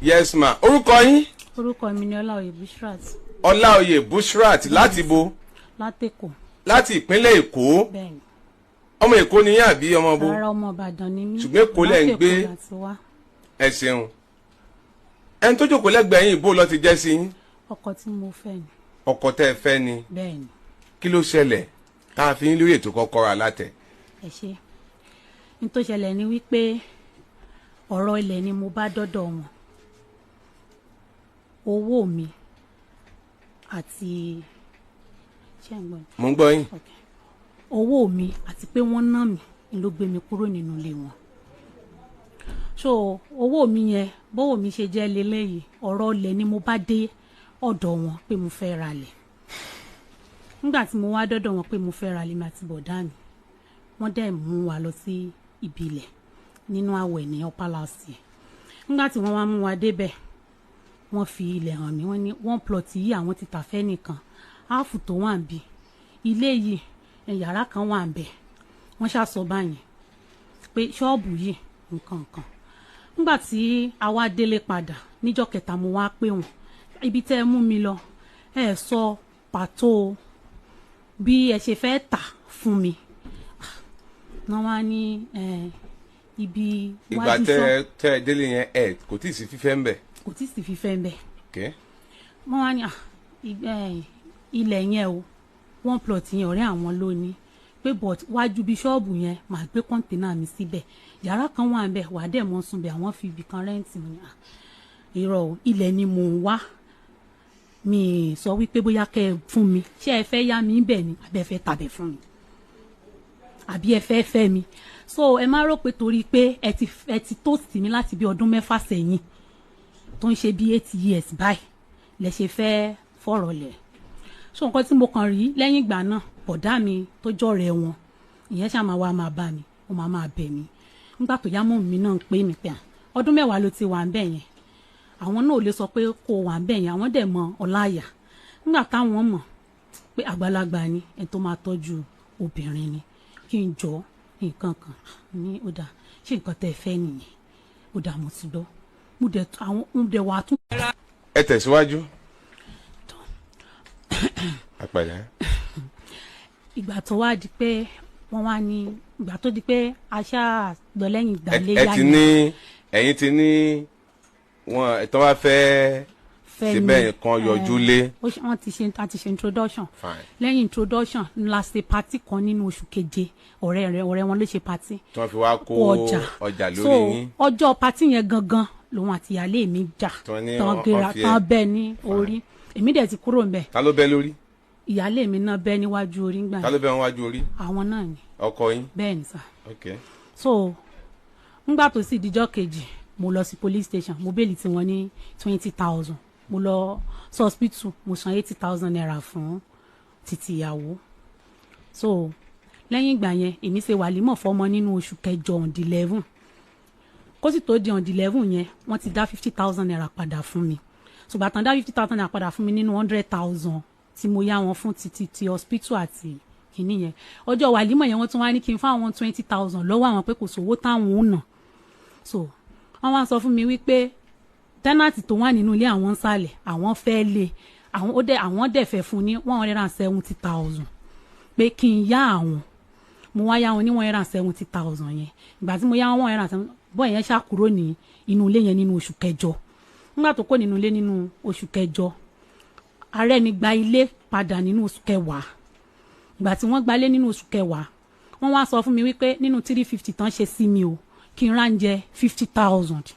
Yes ma, orúkọ yín? Orúkọ mi ni Ọláoyè Bushrat. Ọláoyè Bushrat, láti bo? Látẹ̀kọ̀. Láti ìpínlẹ̀ Èkó? Bẹ́ẹ̀ni. Ọmọ Èkó ni yín àbí ọmọ bo? Rárá, ọmọ Ìbàdàn ni mí. Ṣùgbọ́n Èkó lẹ̀ ń gbé. Látẹ̀kọ̀ láti wá. Ẹ ṣeun. Ẹni tó jókòó lẹ́gbẹ̀ẹ́ yín, bó lọ ti jẹ́ sí yín? Ọkọ tí mo fẹ́ ni. Ọkọ tẹ́ ẹ fẹ́ ni? Bẹ́ẹ̀ni. Kí ló ṣẹlẹ̀ tá a fi ń lórí ètò Kọ́kọ́rọ́ Alátẹ? Ẹ ṣe. Ní tó ṣẹlẹ̀ ni wípé ọ̀rọ̀ ilẹ̀ ni mo bá dọ́dọ̀ wọn. Owó mi àti, ṣé ń gbọ́ mi? Mo ń gbọ́ yín. Okay. Owó mi àti pé wọ́n ná mi ni ló gbé mi kúrò nínú ilé wọn. So owó mi yẹn, bówó mi ṣe jẹ́ leléyìí, ọ̀rọ̀ ilẹ̀ ni mo bá dé ọ̀dọ̀ wọn pé mo fẹ́ ra lẹ̀. Nígbà tí mo wá dọ́dọ̀ wọn pé mo fẹ́ ra lẹ̀, mi àti bọ̀dá mi, wọ́n dẹ̀ mú wa lọ sí ibi ilẹ̀ nínú àwẹ̀ ní upper last year. Nígbà tí wọ́n wá mú wa débẹ̀, wọ́n fi ilẹ̀ hàn mí. Wọ́n ní one plot yìí, àwọn ti tà fẹ́ nìkan, half tó wà ń bí ilé yìí, yàrá kan wà ń bẹ̀. Wọ́n ṣàṣọ báyìí pé ṣọ́ọ̀bù yìí, nǹkan kan. Nígbà tí a wá délé padà níjọ́ kẹta, mo wá pè wọ́n, ibi tẹ́ ẹ mú mi lọ, ẹ sọ pàtó bí ẹ ṣe fẹ́ tà fún mi. Wọ́n wá ní ibi Ìgbà wájú tẹ́ ṣọ́ọ̀bù. Tẹ́ ẹ délé yẹn, ẹ kò tí ì sí fífẹ́ ń bẹ̀? Kò tí ì sí fífẹ́ ń bẹ̀. Okay. Wọ́n wá ní ilẹ̀ yẹn o, one plot yẹn, ọ̀rẹ́ àwọn ló ní, pé but wájú bí ṣọ́ọ̀bù yẹn, màá gbé container mi síbẹ̀, yàrá kan wà ń bẹ̀, wàá dẹ̀ mọ́ sùn bẹ̀, àwọn fi ibì kan rent mi. Irọ́ o, ilẹ̀ ni mò ń wá. Mi sọ wípé bóyá kẹ́ ẹ fún mi, ṣé ẹ fẹ́ yá mi bẹ̀ ni, àbí ẹ fẹ́ tàbẹ̀ fún mi, àbí ẹ fẹ́ fẹ́ mi? So ẹ má rò pé torí pé ẹ ti toast mi láti bí ọdún 6 sẹ́yìn, tó ń ṣe bí 8 years báyìí, lẹ ṣe fẹ́ fọ̀rọ̀ lẹ̀. So nǹkan tí mo kàn rí lẹ́yìn ìgbà náà, bọ̀dá mi tó jọ̀rẹ́ wọn ìyẹn ṣáà máa wá máa bá mi, ó máa máa bẹ̀ mí. Nígbà tó yá, mọ́ mi náà ń pè mí pé, "À, ọdún 10 ló ti wà ń bẹ̀ yẹn, àwọn náà ò lè sọ pé kó wà ń bẹ̀ yẹn." Àwọn dẹ̀ mọ ọláyà. Nígbà táwọn mọ̀ pé àgbàlagbà ni, ẹni tó máa tọ́jú obìnrin ni, kí n jọ nǹkan kan ní ó dà. Ṣé nǹkan tẹ́ ẹ fẹ́ nìyẹn? Ó dà, mo ti gbọ́. Mo dẹ̀ àwọn mo dẹ̀ wà tún. Ẹ tẹ̀síwájú. Àpẹẹrẹ. Ìgbà tó wá di pé wọ́n wá ní, ìgbà tó di pé aṣá lọ lẹ́yìn ìgbà Ẹ léyà. Ẹ ti ní, ẹ̀yin ti ní wọn ẹ̀tọ́ wá fẹ́ fẹ́ ṣe mi. Bẹ́ẹ̀ kan yọjú lé. Wọ́n ti ṣe, a ti ṣe introduction. Fine. Lẹ́yìn introduction ńlá, ṣe party kan nínú oṣù keje. Ọ̀rẹ́ rẹ̀, ọ̀rẹ́ wọn ló ṣe party. Tí wọ́n fi wá kó kó ọjà. Ọjà So lórí yín. ọjọ́ party yẹn gangan lòun àti ìyáálé mi jà. Tí wọ́n ní tán gera wọ́n fi tán bẹ́ ní orí. Èmi dẹ̀ ti kúrò ńbẹ̀. Ta ló bẹ́ lórí? Ìyáálé mi náà bẹ́ níwájú orí ńgbà Ta ló yẹn. bẹ́ wọn wájú orí? Àwọn náà ni. Ọkọ yín? Bẹ́ẹ̀ ni sà. Ok. So ńgbà tó sì dijọ́ kejì, mo lọ sí police station, mo bail tí wọ́n ní 20,000. Mo lọ sí hospital, mo san ₦80,000 fún títí ìyàwó. So lẹ́yìn ìgbà yẹn, èmi ṣe wàlímọ̀ fọ́mọ nínú oṣù kẹjọ, on the 11. Kó sì tó di on the 11 yẹn, wọ́n ti dá ₦50,000 padà fún mi. Ṣùgbọ́n àtàn dá ₦50,000 padà fún mi nínú 100,000 tí mo yá wọn fún títí ti hospital àti kìíní yẹn. Ọjọ́ wàlímọ̀ yẹn, wọ́n tún wá ní kí n fún àwọn 20,000 lọ́wọ́ àwọn, pé kò sówó táwọn ò ná. So wọ́n wá sọ fún mi wípé tenant tó wà nínú ilé àwọn ń sàlẹ̀, àwọn fẹ́ lé àwọn, ó dẹ̀ àwọn dẹ̀ fẹ́ fún ní 170,000, pé kí n yá àwọn. Mo wá yá wọn ní 170,000 yẹn. Ìgbà tí mo yá wọn 170, bọ́ọ̀ yẹn ṣá kúrò ní inú ilé yẹn nínú oṣù kẹjọ. Nígbà tó kó nínú ilé nínú oṣù kẹjọ, ààrẹ ni gba ilé padà nínú oṣù kẹwàá. Ìgbà tí wọ́n gbalé nínú oṣù kẹwàá, wọ́n wá sọ fún mi wípé nínú 350 tán ṣe sí mi o, kí n ránjẹ 50,000.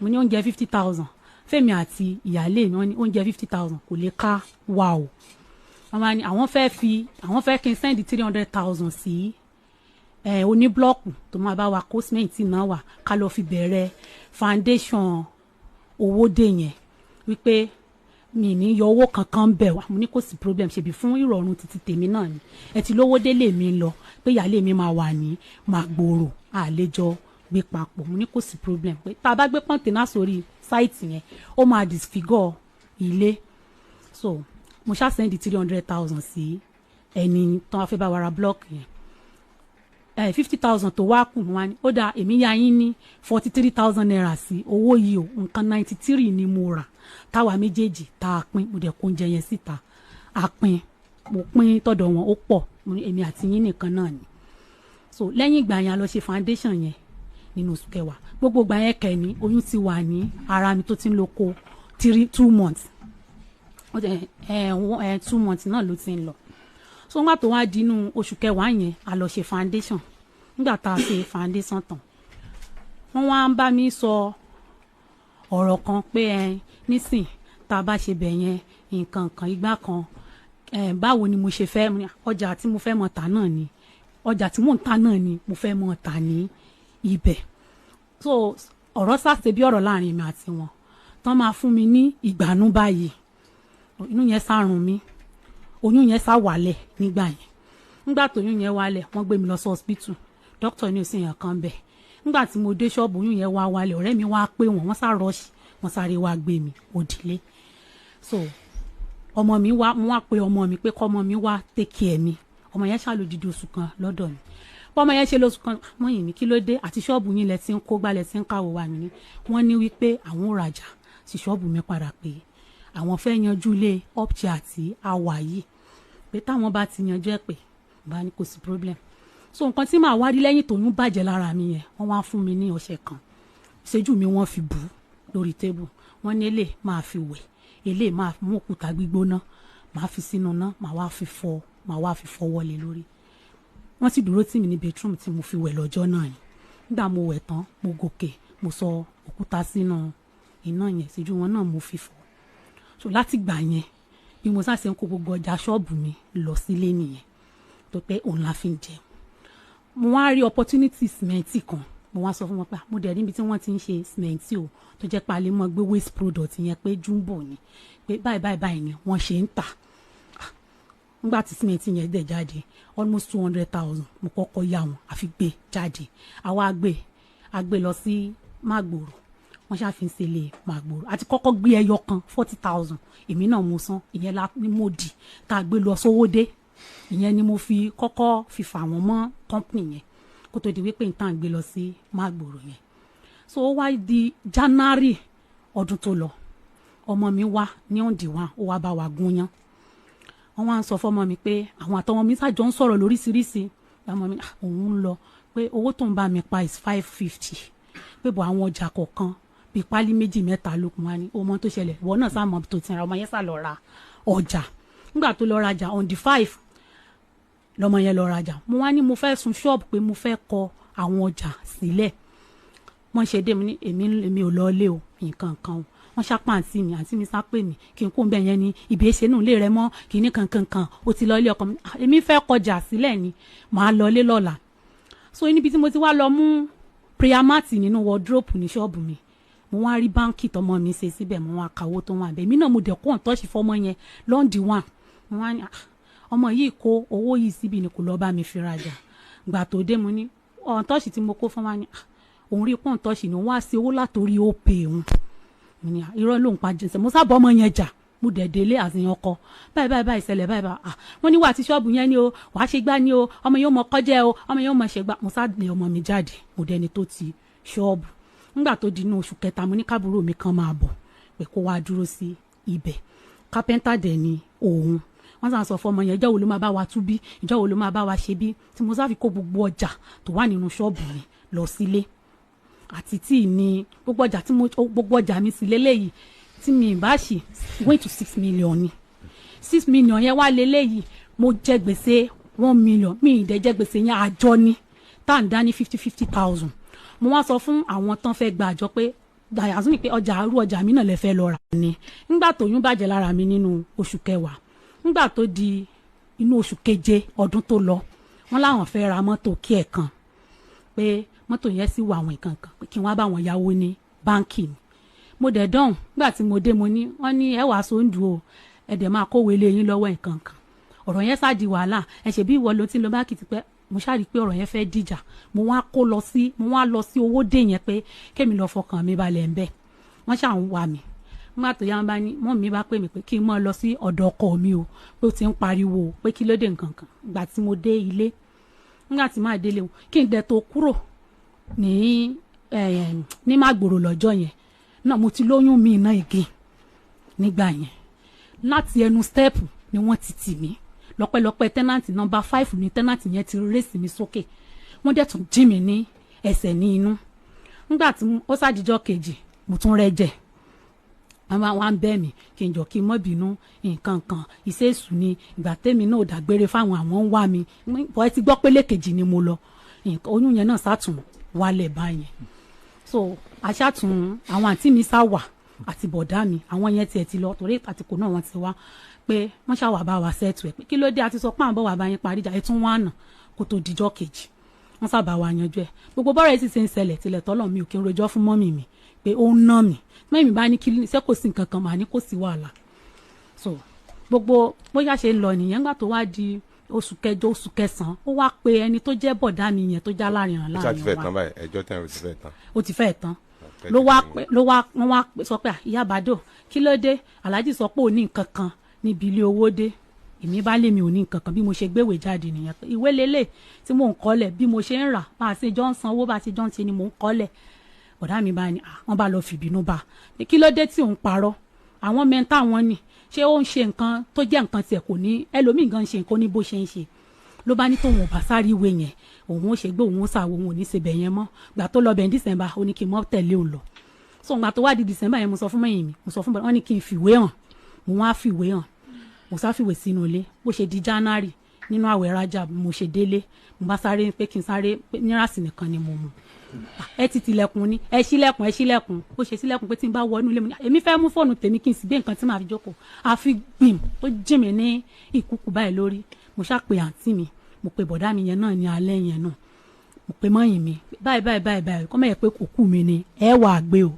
Mo ní oúnjẹ 50,000 fẹ́mi àti ìyáálé mi? Wọ́n ní oúnjẹ 50,000 kò lè ká wa o. Wọ́n wá ní àwọn fẹ́ fi, àwọn fẹ́ kí n send 300,000 sí oní block tó máa bá wa kó cement náà wà, ká lọ fi bẹ̀rẹ̀ foundation owó dé yẹn, wípé mi ní yọ owó kankan bẹ̀ wá. Mo ní kò sí problem, ṣebí fún ìrọ̀rùn títí tèmi náà ni. Ẹ ti lówó délé mi lọ, pé ìyáálé mi máa wà ní máa gbòòrò, àlejò gbé papọ̀. Mo ní kò sí problem, pé tá a bá gbé container sórí site yẹn, ó máa disfigure ilé. So mo ṣá send 300,000 sí ẹni tó wá fẹ́ bá wa ra block yẹn. 50,000 tó wá kù wá ní ó dáa, èmi yá yín ní 43,000 naira sí owó yìí o. Nǹkan 93 ni mo rà táwa méjèèjì tá a pín. Mo dẹ̀ kó oúnjẹ yẹn síta, a pín, mo pín tọ̀dọ̀ wọn, ó pọ̀. Mo ní èmi àti yín nìkan náà ni. So lẹ́yìn ìgbà yẹn, a lọ ṣe foundation yẹn nínú oṣù kẹwàá. Gbogbo ìgbà yẹn kẹ́ni oyún ti wà ní ara mi tó ti ń lò kó 3, 2 months, ó jẹ́ ẹ ẹ 2 months náà ló ti ń lọ. So nígbà tó wá di inú oṣù kẹwàá yẹn, a lọ ṣe foundation. Nígbà tá a ṣe foundation tán, wọ́n wá ń bá mi sọ ọ̀rọ̀ kan pé ẹ nísìn tá a bá ṣe bẹ̀ yẹn, nǹkan kan igbá kan, ẹ báwo ni mo ṣe fẹ́? Mo ní, ọjà tí mo fẹ́ mọ̀ tà náà ni, ọjà tí mò ń tà náà ni mo fẹ́ mọ̀ tà ní ibẹ̀. So ọ̀rọ̀ sáṣe bí ọ̀rọ̀ láàrin mi àti wọn tán máa fún mi ní ìgbànú báyìí. Inú yẹn sárùn mi, oyún yẹn sá wálẹ̀ nígbà yẹn. Nígbà tó oyún yẹn wálẹ̀, wọ́n gbé mi lọ sí hospital. Doctor ní òsì yẹn kan bẹ̀. Nígbà tí mo dé ṣọ́ọ̀bù, oyún yẹn wá wálẹ̀. Ọ̀rẹ́ mi wá pé wọ́n sá rush, wọ́n sáré wá gbé mi òdìlé. So ọmọ mi wá, mo wá pe ọmọ mi pé kọ́mọ mi wá take care mi. Ọmọ yẹn ṣàlòdìdí oṣù kan lọ́dọ̀ mi. Bọ́mọ yẹn ṣe lóṣù kan, mọ́yìn ní kí ló dé àti ṣọ́ọ̀bù yín lẹ ti ń kó gbálẹ̀ tí ń káwọ́ wa nìyí. Wọ́n ní wípé àwọn ò rajà sí ṣọ́ọ̀bù mi padà, pé àwọn fẹ́ yanjú ilé upchair àti àwà yìí, pé táwọn bá ti yanjú ẹ̀, pé bá ní kò sí problem. So nǹkan tí màá wá rí lẹ́yìn tóyún bàjẹ́ lára mi yẹn, wọ́n wá fún mi ní ọṣẹ kan, ìṣẹ́jú mi wọ́n fi bù ú lórí table. Wọ́n ní èlé máa fi wẹ̀, èlé máa mú òkúta gbígbóná, máa fi sínú ná, máa wá fi fọ, máa wá fi fọwọ́ lé lórí. Wọ́n sì dúró tì mí ní bedroom tí mo fi wẹ̀ lọ́jọ́ náà ni. Nígbà mo wẹ̀ tán, mo gòkè, mo sọ òkúta sínú iná yẹn, síjú wọn náà mo fi fọ. So láti gbà yẹn, bí mo sáà ṣe ń kó gbogbo ọjà ṣọ́ọ̀bù mi lọ sílé nìyẹn, tó pé òun la fi ń jẹun. Mo wá rí opportunity sìmẹ́ǹtì kan. Mo wá sọ fún wọn pé, "Ah, mo dẹ̀ níbi tí wọ́n ti ń ṣe sìmẹ́ǹtì o, tó jẹ́ pé a lè mọ́ gbé waste product yẹn, pé jumbo ni, pé báyìí báyìí báyìí ni wọ́n ṣe ń tà." Nígbà tí sìmẹ́ǹtì yẹn dẹ̀ jáde, almost 200,000 mo kọ́kọ́ yá wọn àfi gbé jáde. Àwa gbé, a gbé lọ sí Mágbòrò, wọ́n ṣàfihàn sílé Mágbòrò. Àti kọ́kọ́ gbé ẹyọ kan, 40,000, èmi náà mo san ìyẹn la ní mo dì tá a gbé lọ sówódé. Ìyẹn ni mo fi kọ́kọ́ fi fà wọ́n mọ́ company yẹn, kó tó di wípé nǹkan gbé lọ sí Mágbòrò yẹn. So ó wá di January ọdún tó lọ, ọmọ mi wá ní òǹdí wa, ó wá bá wa gúnyán. Wọ́n wá ń sọ fọ́mọ mi pé àwọn àtọwọn mi ṣàjọ ń sọ̀rọ̀ lóríṣiríṣi. Ọmọ mi, "Ah, òun ń lọ, pé owó tó ń bá mi pa is 550, pé bọ̀ àwọn ọjà kọ̀ọ̀kan bíi pálí méjì mẹ́ta ló kún." Wá ní ọmọ tó ṣẹlẹ̀, ìwọ náà sá mọ̀ tó ti ra. Ọmọ yẹn sá lọ ra ọjà. Nígbà tó lọ rajà, on the 5 lọmọ yẹn lọ rajà. Mo wá ní mo fẹ́ sun ṣọ́ọ̀bù, pé mo fẹ́ kọ àwọn ọjà sílẹ̀. Wọ́n ṣe dé, mi ní èmi ò lọ ilé o, nǹkan kan o. Wọ́n ṣápá àǹtí mi, àǹtí mi sá pè mí kí n kó bẹ́ẹ̀ yẹn ní ibi èṣe nù lé rẹ mọ́ kìíní kankan kan, ó ti lọ ilé ọkọ mi. Ah, èmi fẹ́ kọjà sílẹ̀ ni, màá lọ ilé lọ́la. So níbi tí mo ti wá lọ mú prayer mat nínú wardrobe ní ṣọ́ọ̀bù mi, mo wá rí báńkì tọmọ mi ṣe síbẹ̀. Mo wá kàwó tó wà bẹ́ẹ̀, èmi náà mo dẹ̀ kó ọ̀ǹtọ́ṣì fọmọ yẹn lọ́ndì one. Mo wá ní, "Ah, ọmọ yìí kó owó yìí síbi ni, kò lọ́ọ́ bá mi fi rajà." Gbà tó dé, mo ní ọ̀ǹtọ́ṣì tí mo kó fún wa ní, "Ah, òun rí pọ́ǹtọ́ṣì ni, òun wá sí owó látòrí ó pè òun." Mo ní, "Ah, irọ́ ló ń pa jẹ́sẹ̀." Mo sábà ọmọ yẹn jà. Mo dẹ̀ délé àtìyàn ọkọ, báyìí báyìí báyìí ṣẹlẹ̀, báyìí báyìí. Ah, wọ́n ní wà tí ṣọ́ọ̀bù yẹn ni o, wàá ṣe gbá ni o, ọmọ yóò mọ kọjá o, ọmọ yóò mọ ṣe gbá. Mo sá lé ọmọ mi jáde, mo dẹni tó ti ṣọ́ọ̀bù. Nígbà tó di inú oṣù kẹta, mo ní kábúrò mi kan máa bọ̀, pé kó wá dúró sí ibẹ̀. Kápẹ́ńtà dẹ̀ ni òun. Wọ́n sàn sọ fún ọmọ yẹn, ìjọ́ wo ló máa bá wa tú bí, ìjọ́ wo ló máa bá wa ṣe bí, tí mo sá fi kó gbogbo ọjà tó wà nínú ṣọ́ọ̀bù mi lọ sílé àti tíì ní gbogbo ọjà tí mo, gbogbo ọjà mi sì lélẹ́yìí tí mi bá ṣì going to 6 million ni. 6 million yẹn wá lélẹ́yìí, mo jẹ gbèsè 1 million. Mi ì dẹ̀ jẹ gbèsè yẹn, àjọ ni tá à ń dá ní 50-50 thousand. Mo wá sọ fún àwọn tán fẹ́ gba àjọ pé dàyàsún pé ọjà arú ọjà mi náà lè fẹ́ lọ rà ni. Nígbà tóyún bàjẹ́ lára mi nínú oṣù kẹwàá, nígbà tó di inú oṣù keje ọdún tó lọ, wọ́n láwọn fẹ́ ra mọ́tò kí ẹ̀ kan, pé mọ́tò yẹn sì wà àwọn nǹkan kan, pé kí wọ́n bá wọn yáwó ní báńkì ni. Mo dẹ̀ dán. Nígbà tí mo dé, mo ní wọ́n ní ẹ wàá sóńdù o, ẹ dẹ̀ máa kówé lé yín lọ́wọ́, nǹkan kan. Ọ̀rọ̀ yẹn sá di wàhálà. Ẹ ṣe bí ìwọ ló ti ń lọ báńkì ti pẹ́. Mo ṣáà rí i pé ọ̀rọ̀ yẹn fẹ́ dìjà. Mo wá kó lọ sí, mo wá lọ sí owó dé yẹn, pé kémi lọ fọkàn mi balẹ̀ ń bẹ̀. Wọ́n ṣà ń wà mí. Nígbà tó yá, wọn bá ní mọ́ mi bá pè mí pé kí n mọ́ lọ sí ọ̀dọ̀ ọkọ mi o, pé ó ti ń pariwo, pé kí ló dé, nǹkan kan. Ìgbà tí mo dé ilé, Nígbà tí máa délé wọn, kí n dẹ̀ tó kúrò ní ní Mágbòrò lọ́jọ́ yẹn náà, mo ti lóyún mi iná igi nígbà yẹn. Láti ẹnu step ni wọ́n ti tì mí. Lọ́pẹ́lọpẹ́ tenant number 5 ní tenant yẹn ti raise mi sókè, wọ́n dẹ̀ tún jí mi ní ẹsẹ̀ ní inú. Nígbà tí ó ṣàdíjọ́ kejì, mo tún rẹ́jẹ̀. Wọ́n wá ń bẹ̀ mí kí n jọ kí n mọ́ bínú, nǹkan kan iṣẹ́ èṣù ni. Ìgbà tẹ́mi náà ò dágbére fáwọn, àwọn ń wá mi bọ́. Ẹ ti gbọ́ pé lẹ́ẹ̀kejì ni mo lọ, nǹkan oyún yẹn náà sátún wálẹ̀ báyẹn. So aṣáàtún àwọn àǹtí mi sá wà àti bọ̀dá mi, àwọn yẹn tiẹ̀ ti lọ torí àtìkù náà wọ́n ti wá pé wọ́n ṣàwà bá wa settle ẹ̀, pé kí ló dé, àti sọ pé àwọn bọ̀ wà bá yín parí ìjà, ẹ̀ tún wá nà kó tó dijọ́ kejì. Wọ́n sábà wá yanjú ẹ̀. Gbogbo bọ́rọ̀ yìí sì ṣe ń ṣẹlẹ̀ tilẹ̀ tọ́lọ̀, mi ò kí ń rojọ́ fún mummy mi pé ó ń ná mi. Mummy bá ní kí ṣé kò sí nǹkan kan, màá ní kò sí wàhálà. So gbogbo bóyá ṣe ń lọ nìyẹn. Nígbà tó wá di oṣù kẹjọ, oṣù kẹsàn-án, ó wá pe ẹni tó jẹ́ bọ̀dá mi yẹn tó já láàrin Ó ṣáà ti láàrin fẹ́ wa. tán báyìí, ẹjọ́ tẹ̀ ó ti fẹ́ tán. Ó ti fẹ́ tán. Ló wá pé ló wá wọ́n wá sọ pé, "Ah, ìyá Bàdó, kí ló dé? Aláàjì sọ pé ò ní nǹkan kan níbi ilé owó dé." Èmi bá lèmi ò ní nǹkan kan. Bí mo ṣe gbéwèé jáde nìyẹn pé ìwé lélẹ̀ tí mò ń kọ́lẹ̀, bí mo ṣe ń rà, bá a ṣe jọ ń sanwó, bá a ṣe jọ ń ṣe ni mò ń kọ́lẹ̀. Bọ̀dá mi bá ní, ah, wọ́n bá lọ fìbínú bá a, kí ló dé tí òun parọ́? Àwọn mẹ́ta wọn ni ṣé ó ń ṣe nǹkan tó jẹ́ nǹkan tiẹ̀, kò ní ẹlòmíì gan ṣe nǹkan ní bó ṣe ń ṣe. Ló bá ní tóun ò bá sáré ìwé yẹn, òun ó ṣe gbé, òun ó ṣàwọ, òun ò ní ṣe bẹ̀ yẹn mọ́. Gbà tó lọ bẹ̀ ní December, ó ní kí n mọ́ tẹ̀lé òun lọ. So gbà tó wá di December yẹn, mo sọ fún mẹ́yìn mi, mo sọ fún bọ́lá, wọ́n ní kí n fìwé hàn. Mo wá fìwé hàn, mo sá fìwé sínú ilé. Bó ṣe di January nínú àwẹ̀ Rajab, mo ṣe délé, mo bá sáré pé kí n sáré pé nírasì nìkan ni mo mú. Ẹ ti tilẹ̀kùn ni, ẹ ṣílẹ̀kùn, ẹ ṣílẹ̀kùn. Ó ṣe sílẹ̀kùn pé tí n bá wọnú ilé mi, èmi fẹ́ mú fóònù tèmi kí n sì gbé nǹkan tí màá fi jókòó, àfi gbìm tó jí mi ní ìkúkú báyìí lórí. Mo ṣá pe àǹtí mi, mo pe bọ̀dá mi yẹn náà ní alẹ́ yẹn náà, mo pe mọ́yìn mi, báyìí báyìí báyìí báyìí, kọ́ mẹ́yẹ pé òkú mi ni ẹ wà gbé o.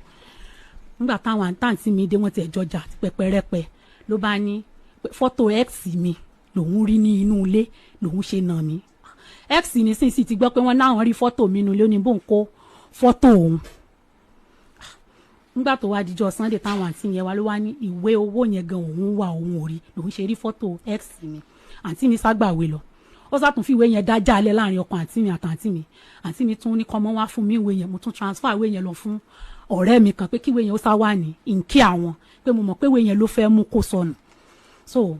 Nígbà táwọn àǹtí mi dé, wọ́n ti ẹ̀ jọjà pẹpẹrẹpẹ. Ló bá ní fọ́tò ex mi lòun rí ní inú ilé lòun ṣe nà mí. Ex ní sísì ti gbọ́ pé wọ́n náà rí fọ́tò mi nínú ilé, ó ní bóun kó fọ́tò òun. Nígbà tó wá dijọ́ Sunday táwọn àǹtí yẹn wá, ló wá ní ìwé owó yẹn gan òun wà, òun ò rí lòun ṣe rí fọ́tò ex mi. Àǹtí mi ságbàwé lọ, ó sàtún fi ìwé yẹn dájà alẹ́ láàrin ọkọ àǹtí mi àtàǹtí mi. Àǹtí mi tún ní kọ́mọ wá fún mi ìwé yẹn. Mo tún transfer ìwé yẹn lọ fún ọ̀rẹ́ mi kan pé kí ìwé yẹn ó sá wà ní nkí àwọn, pé mo mọ̀ pé ìwé yẹn ló fẹ́ mú kó sọnù. So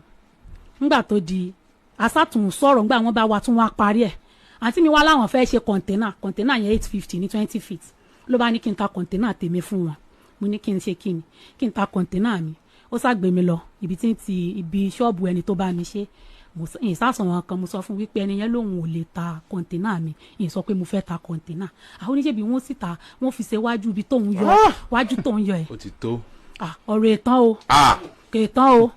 nígbà tó di asátún sọ̀rọ̀, nígbà wọn bá wa tún wá parí ẹ̀, àǹtí mi wá láwọn fẹ́ ṣe container. Container yẹn 850 ní 20 feet. Ló bá ní kí n ta container tèmi fún wọn. Mo ní kí n ṣe kí ni, kí n ta container mi? Ó ṣàgbé mi lọ ibi tí ń ti ibi ṣọ́ọ̀bù ẹni tó bá mi ṣe. Mo ìsásàn wọn kan, mo sọ fún wípé ẹni yẹn lòun ò lè ta container mi. Ìyẹn sọ pé mo fẹ́ ta container. Àwọn oníṣèbí wọn sì ta, wọn fi ṣe wájú ibi tóun yọ, wájú tóun yọ ẹ̀. Ó ti tó. Ah, ọ̀rọ̀ ìtàn o, kèétán o,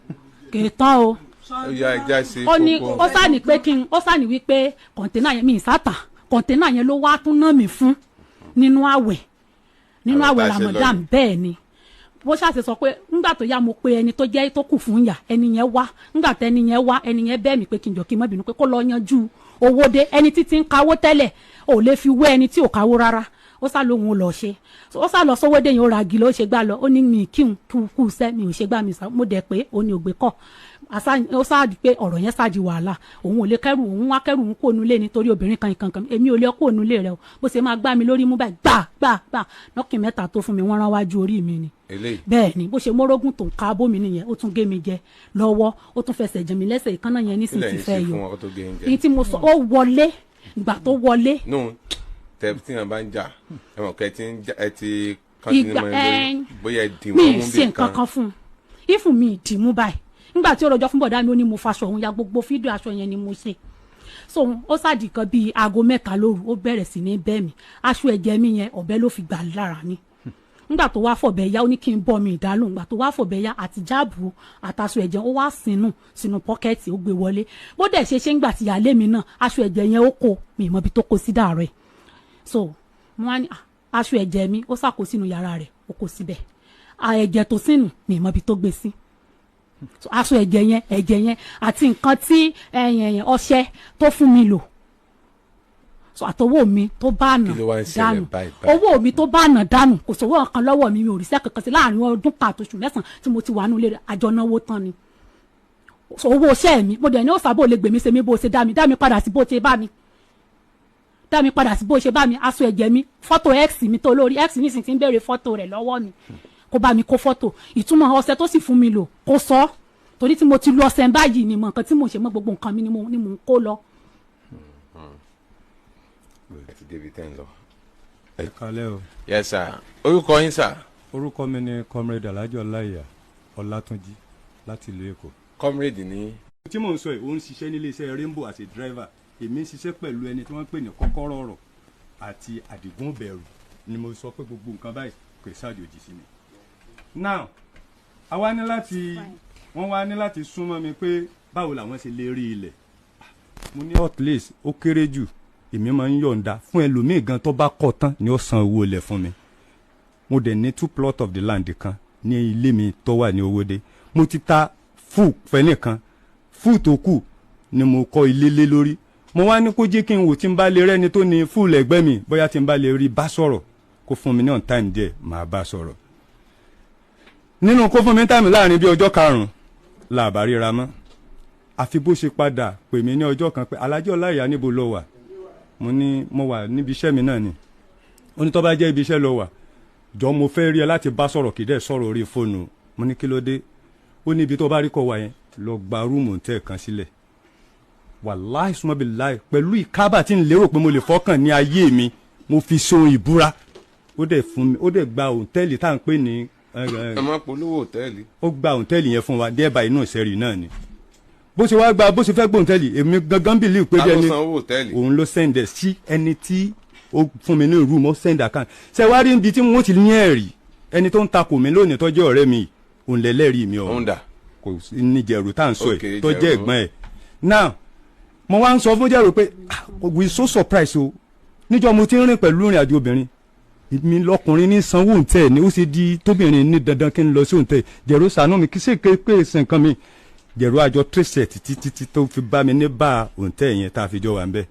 kèétán o. Ó yá, ẹja ṣe Ó ní kókó. Ó sáà pé kí n ó sáà ní wípé container yẹn mi ìsáta. Container yẹn ló wá tún ná mi fún nínú àwẹ̀, nínú Àwẹ̀ àwẹ̀ tá a ṣe lọ Ramadan yìí. Bẹ́ẹ̀ ni bó ṣàṣe sọ pé ńgbà tó yá, mo pe ẹni tó jẹ́ tó kù fún yà, ẹni yẹn wá. Ńgbà tẹni yẹn wá, ẹni yẹn bẹ́ẹ̀ mi pé kí n jọ kí n má bínú, pé kó lọ yanjú owó dé. Ẹni títí ń kawó tẹ́lẹ̀ ò lè fi wé ẹni tí ò kawó rárá. Ó sá lóhun ó lọ ṣe, ó sá lọ sówó dé yẹn, ó ra igi ló ṣe gbá lọ. Ó ní mi kí n kú sẹ́ mi ò ṣe gbá mi sá. Mo dẹ̀ pé ó ní ògbé kọ́. Ó sá di pé ọ̀rọ̀ yẹn sá di wàhálà. Òun ò lè kẹ́rù òun wá, kẹ́rù òun kó nulẹ̀ nítorí obìnrin kan kan kan. Èmi ò lè kó nulẹ̀ rẹ o. Bó ṣe máa gbá mi lórí mú báyìí, gbà gbà gbà, nọ́ọ̀kì mẹ́ta tó fún mi, wọ́n rán wájú orí mi ni. Eléyìí. Bẹ́ẹ̀ ni bó ṣe mórógùn tó ń ka bómi nìyẹn. Ó tún gé mi jẹ lọ́wọ́, ó tún fẹsẹ̀ jẹ mi lẹ́sẹ̀. Ìkànnà yẹn nísìnyí Kílẹ̀ ti yín fẹ́ ṣe yọ fún wọn kó tó gé yín jẹ? Ní tí mo sọ, ó wọlé, ìgbà tó wọlé. Nù tẹ tí wọn bá ń jà, ẹ mọ̀ kẹ́ ẹ ti ń jà, ẹ ti kán sí ní Ìgbà mọ́ ẹ lórí, bóyá ẹ dì mi wọ́n ì mú ṣe bí nǹkan kan. kan fún un, ìfún mi ìdìmú báyìí. Nígbà tí ó rọjọ́ fún bọ̀dá mi, ó ní mo faṣọ òun ya. Gbogbo fídíò aṣọ yẹn ni mo ṣe. So ó sàdì kan bíi aago 3 lóru, ó bẹ̀rẹ̀ sí ní bẹ́ mi. Aṣọ ẹ̀jẹ̀ mi yẹn, ọ̀bẹ ló fi gbà lára mi. Nígbà tó wá fọ̀bẹ ya, ó ní kí n bọ́ mi ìdálóhùn. Nígbà tó wá fọ̀bẹ ya àti jáàbù àtàṣọ ẹ̀jẹ̀, ó wá sínú pocket, ó gbé wọlé. Bó dẹ̀ ṣe ṣe ń gbà tí ìyáálé mi náà, aṣọ ẹ̀jẹ̀ yẹn ó kó mi ìmọ̀ ibi tó kó sí dàárọ̀ ẹ̀. So mo wá ní, "Ah, aṣọ ẹ̀jẹ̀ mi." Ó sàkó sínú yàrá rẹ̀, ó kó síbẹ̀. Ah, ẹ̀jẹ̀ tó sínú mi ìmọ̀ ibi tó gbé sí. So aṣọ ẹ̀jẹ̀ yẹn, ẹ̀jẹ̀ yẹn àti nǹkan tí ẹ̀yìn ọṣẹ tó fún mi lò, so àtọwọ́ mi tó bá nà Kí ló wá ń ṣẹlẹ̀ dànù. báyìí báyìí? Owó mi tó bá nà dànù, kò sówó kan lọ́wọ́ mi. Mi ò ríṣẹ́ kankan sí láàrin ọdún kan àtòṣù 9 tí mo ti wà nílé rẹ̀. Àjọ náwó tán ni. So owó iṣẹ́ mi, mo dẹ̀ ní ó sábò lè gbèmí ṣe mí bó ṣe dá mi, dá mi padà sí bó ṣe bá mi. Dá mi padà sí bó ṣe bá mi, aṣọ ẹ̀jẹ̀ mi, fọ́tò ex mi tó lórí ex nísìnyí ti ń béèrè fọ́tò rẹ̀ lọ́wọ́ mi, kó bá mi kó fọ́tò. Ìtumọ̀ ọṣẹ tó sì fún mi lò kó sọ, torí tí mo ti lu ọṣẹ báyìí ni mo nǹkan tí mo ṣe mọ́, gbogbo nǹkan mi ni mo ń kó lọ. Ẹ ti débi tẹ́ ń lọ. Ẹ kálẹ́ o. Yes sir, orúkọ yín sir? Orúkọ mi ni Comrade Alhaji Ọláìyá Ọlátúnjí láti ìlú Èkó. Comrade ní. Tí mò ń sọ yìí, ó ń ṣiṣẹ́ nílé iṣẹ́ Rainbow as a driver. Èmi ń ṣiṣẹ́ pẹ̀lú ẹni tí wọ́n ń pè ní Kọ́kọ́rọ́ Ọ̀rọ̀ àti Àdìgún Bẹ̀rù ni mo sọ pé gbogbo nǹkan báyìí kò ṣàjòjì sí mi. Now, àwa ní láti wọ́n wá ní láti súnmọ́ mi pé báwo làwọn ṣe lè rí ilẹ̀. Mo ní at least ó kéré jù, èmi máa ń yọ̀ǹda fún ẹlòmíì gan tó bá kọ́ tán ni ó san owó ilẹ̀ fún mi. Mo dẹ̀ ní 2 plot of the land kan ní ilé mi tó wà ní Owódé. Mo ti ta fúù fẹ́nìkan, fúù tó kù ni mo kọ́ ilé lé lórí. Mo wá ní kó jẹ́ kí n wò tí n bá lè rẹ́ni tó ní fúù lẹ́gbẹ́ mi, bóyá tí n bá lè rí bá sọ̀rọ̀, kó fún mi ní on time díẹ̀, màá bá sọ̀rọ̀. Nínú kó fún mi time láàrin bí ọjọ́ 5 là bá ríra mọ́. Àfi bó ṣe padà pè mí ní ọjọ́ kan pé Alhaji Ọláìyá níbo lo wà? Mo ní mo wà níbi iṣẹ́ mi náà ni. Ó ní tó bá jẹ́ ibi iṣẹ́ lo wà, jọ mo fẹ́ rí ẹ láti bá sọ̀rọ̀, kì í dẹ̀ sọ̀rọ̀ orí fóònù. Mo ní kí ló dé? Ó ní ibi tó bá rí kọ wà yẹn, lọ gba rúùmù tẹ̀ kan sílẹ̀. Wàláì súnmọ́ bí láì pẹ̀lú ìkábà tí ń lérò pé mo lè fọkàn ní ayé mi, mo fi so ìbúra. Ó dẹ̀ fún mi, ó dẹ̀ gba òǹtẹ́ẹ̀lì tá à ń pè ní. Ẹ má polówó òtẹ́ẹ̀lì. Ó gba òǹtẹ́ẹ̀lì yẹn fún wa dẹ́ẹ̀bà inú ìṣẹ́rì náà ni. Bó ṣe wá gba, bó ṣe fẹ́ gbòǹtẹ́ẹ̀lì, èmi gangan bìlíì pé bí ẹni òun ló sẹ́ndẹ̀ sí ẹni tí ó fún mi ní rúùmù, ó send account. Ṣé wá rí ibi tí wọ́n ti ní ẹ̀rí ẹni tó ń takò mí lónìí tó jẹ́ ọ̀rẹ́ mi, òun lẹ́lẹ́rìí mi ọ̀hún kò ní Jẹ̀rù tá à ń sọ ẹ̀ tó jẹ́ ẹ̀gbọ́n ẹ̀. Now mo wá ń sọ fún Jẹ̀rù pé we so surprised o, níjọ́ mo ti ń rìn pẹ̀lú ìrìn àjò obìnrin mi, lọkùnrin ní sanwó òǹtẹ̀ ni ó ṣe di tóbìnrin ní dandan kí n lọ sí òǹtẹ̀. Jẹ̀rù ṣàánú mi kí ṣe pé ṣe nǹkan mi. Jẹ̀rù àjọ tírẹ̀sẹ̀ títí títí tó fi bá mi ní bá òǹtẹ̀ yẹn tá a fi jọ wà ń bẹ̀.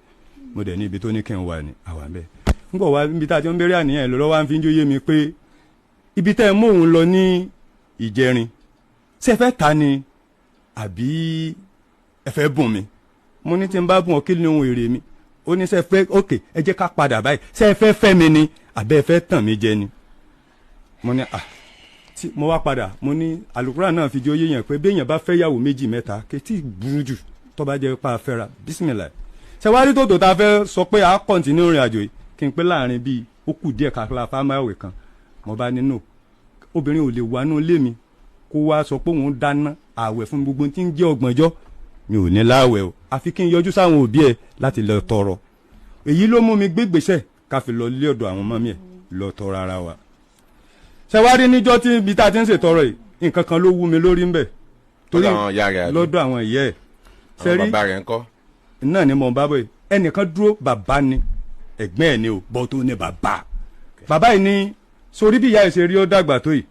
Mo dẹ̀ ní ibi tó ní kí n wà ní àwà ń bẹ̀. Ń bọ̀ wá ibi tá a ti ń bẹ̀rẹ̀ àníyàn lọ́wọ́ wá ń fi ń jóyé mi pé ibi tẹ́ ẹ mú òun lọ ní Ìjẹrin, ṣé ẹ fẹ́ ta ni àbí ẹ fẹ́ bùn mi? Mo ní tí n bá bùn ọ kí ni ohun èrè mi? Ó ní ṣé ẹ fẹ́, ok ẹ jẹ́ ká padà báyìí, ṣé ẹ fẹ́ fẹ́ mi ni àbẹ́ ẹ fẹ́ tàn mí jẹ ni? Mo ní à tí mo wá padà, mo ní àlùkùrá náà fi jóyé yẹn pé béèyàn bá fẹ́ yàwó méjì mẹ́ta kì í burú jù tó bá jẹ́ pa afẹ́ra bísímìlà. Ṣé wàá rí tòótọ́ tá a fẹ́ sọ pé a kọ̀ǹtínú ìrìn àjò yìí kí n pé láàrin bíi ó kù díẹ̀ kakla fámáwé kan, mo bá nínú obìnrin ò lè wà nú ilé mi kó wá sọ pé òun dáná ààwẹ̀ fún gbogbo tí ń jẹ́ ọgbọ̀njọ́, mi ò ní láàwẹ̀ o, àfi kí n yọjú sáwọn òbí ẹ láti lọ tọrọ. Èyí ló mú mi gbé gbèsè ká fi lọ lé ọ̀dọ̀ àwọn mọ́mí ẹ̀ lọ tọrọ ara wa. Ṣé wàá rí níjọ́ tí ibi tá a ti ń ṣètọrọ yìí, nǹkan kan ló wú mi lórí ńbẹ̀ torí lọ́dọ̀ àwọn ìyá ẹ̀. Àwọn bàbá rẹ̀ ńkọ́? Náà ni mo bá bọ̀ yìí, ẹnìkan dúró bàbá ni ẹ̀gbọ́n ẹ̀ ni o, bọ́ tó ní bàbá. Bàbá yìí ní sórí bí ìyá ẹ̀ ṣe rí ó dàgbà tó yìí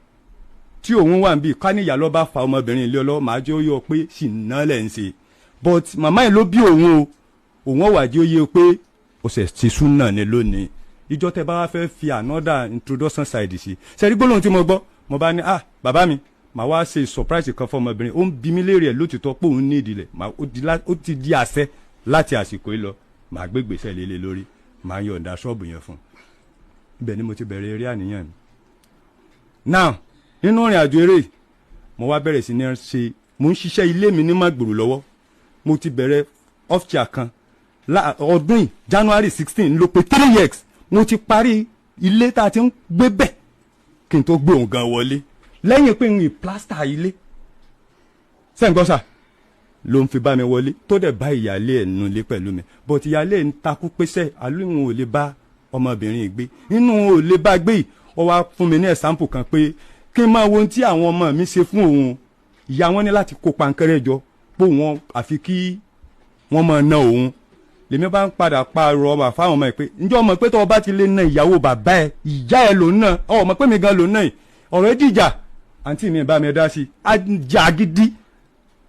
tí òun wà níbí ká ní ìyá ló bá fa ọmọbìnrin ilé ọlọ́ màá jẹ́ ó yọ pé sì ná lẹ̀ ń ṣe, but màmá yìí ló bí òun o, òun ọ̀wà jẹ́ ó yẹ pé ó ṣe ti sún náà ni lónìí. Ìjọ tẹ bá wá fẹ́ fi another introduction side sí, ṣe rí gbólóhùn tí mo gbọ́, mo bá ní ah bàbá mi màá wá ṣe surprise kan fún ọmọbìnrin, ó ń bi mí léèrè ẹ̀ lótìtọ́ pé òun ní ìdílé, ó ti di àṣẹ láti àsìkò yìí lọ, màá gbé gbèsè lélẹ̀ lórí, màá yọ̀ǹda ṣọ́ọ̀bù yẹn fún un. Ibẹ̀ ni mo ti bẹ̀rẹ̀ eré àníyàn mi. Now nínú ìrìn àjò eré mo wá bẹ̀rẹ̀ sí ní ṣe, mo ń ṣiṣẹ́ ilé mi ní Màgbòrò lọ́wọ́, mo ti bẹ̀rẹ̀ off-chair kan ọdún yìí January 16 ló pé 3 years mo ti parí ilé tá a ti ń gbé bẹ̀ kí n tó gbé òun gan wọlé, lẹ́yìn pé n ì plaster ilé sẹ́ǹgbọ́sà ló ń fi bá mi wọlé tó dẹ̀ bá ìyáálé ẹ̀ nínú ilé pẹ̀lú mi, but ìyáálé ẹ̀ ń takú pẹ́sẹ́ àlóhùn ò lè bá ọmọbìnrin gbé, inú ò lè bá gbé yìí. Ó wá fún mi ní ẹ̀sáǹpù kan pé kí n máa wo ohun tí àwọn ọmọ mi ṣe fún òun, ìyá wọn ní láti kó pankẹ́rẹ́ jọ pé wọn àfi kí wọ́n máa ná òun. Lèmi bá ń padà pààrọ̀ ọmọ fáwọn ọmọ ẹ̀ pé ǹjọ́ ọmọ pé tó o bá ti lè na ìyàwó bàbá ẹ, ìyá ẹ lòún náà, ọmọ pé mi gan lòún náà yìí, ọ̀rọ̀ ẹ dìjà, àǹtí mi bá mi dá sí i, ajá gidi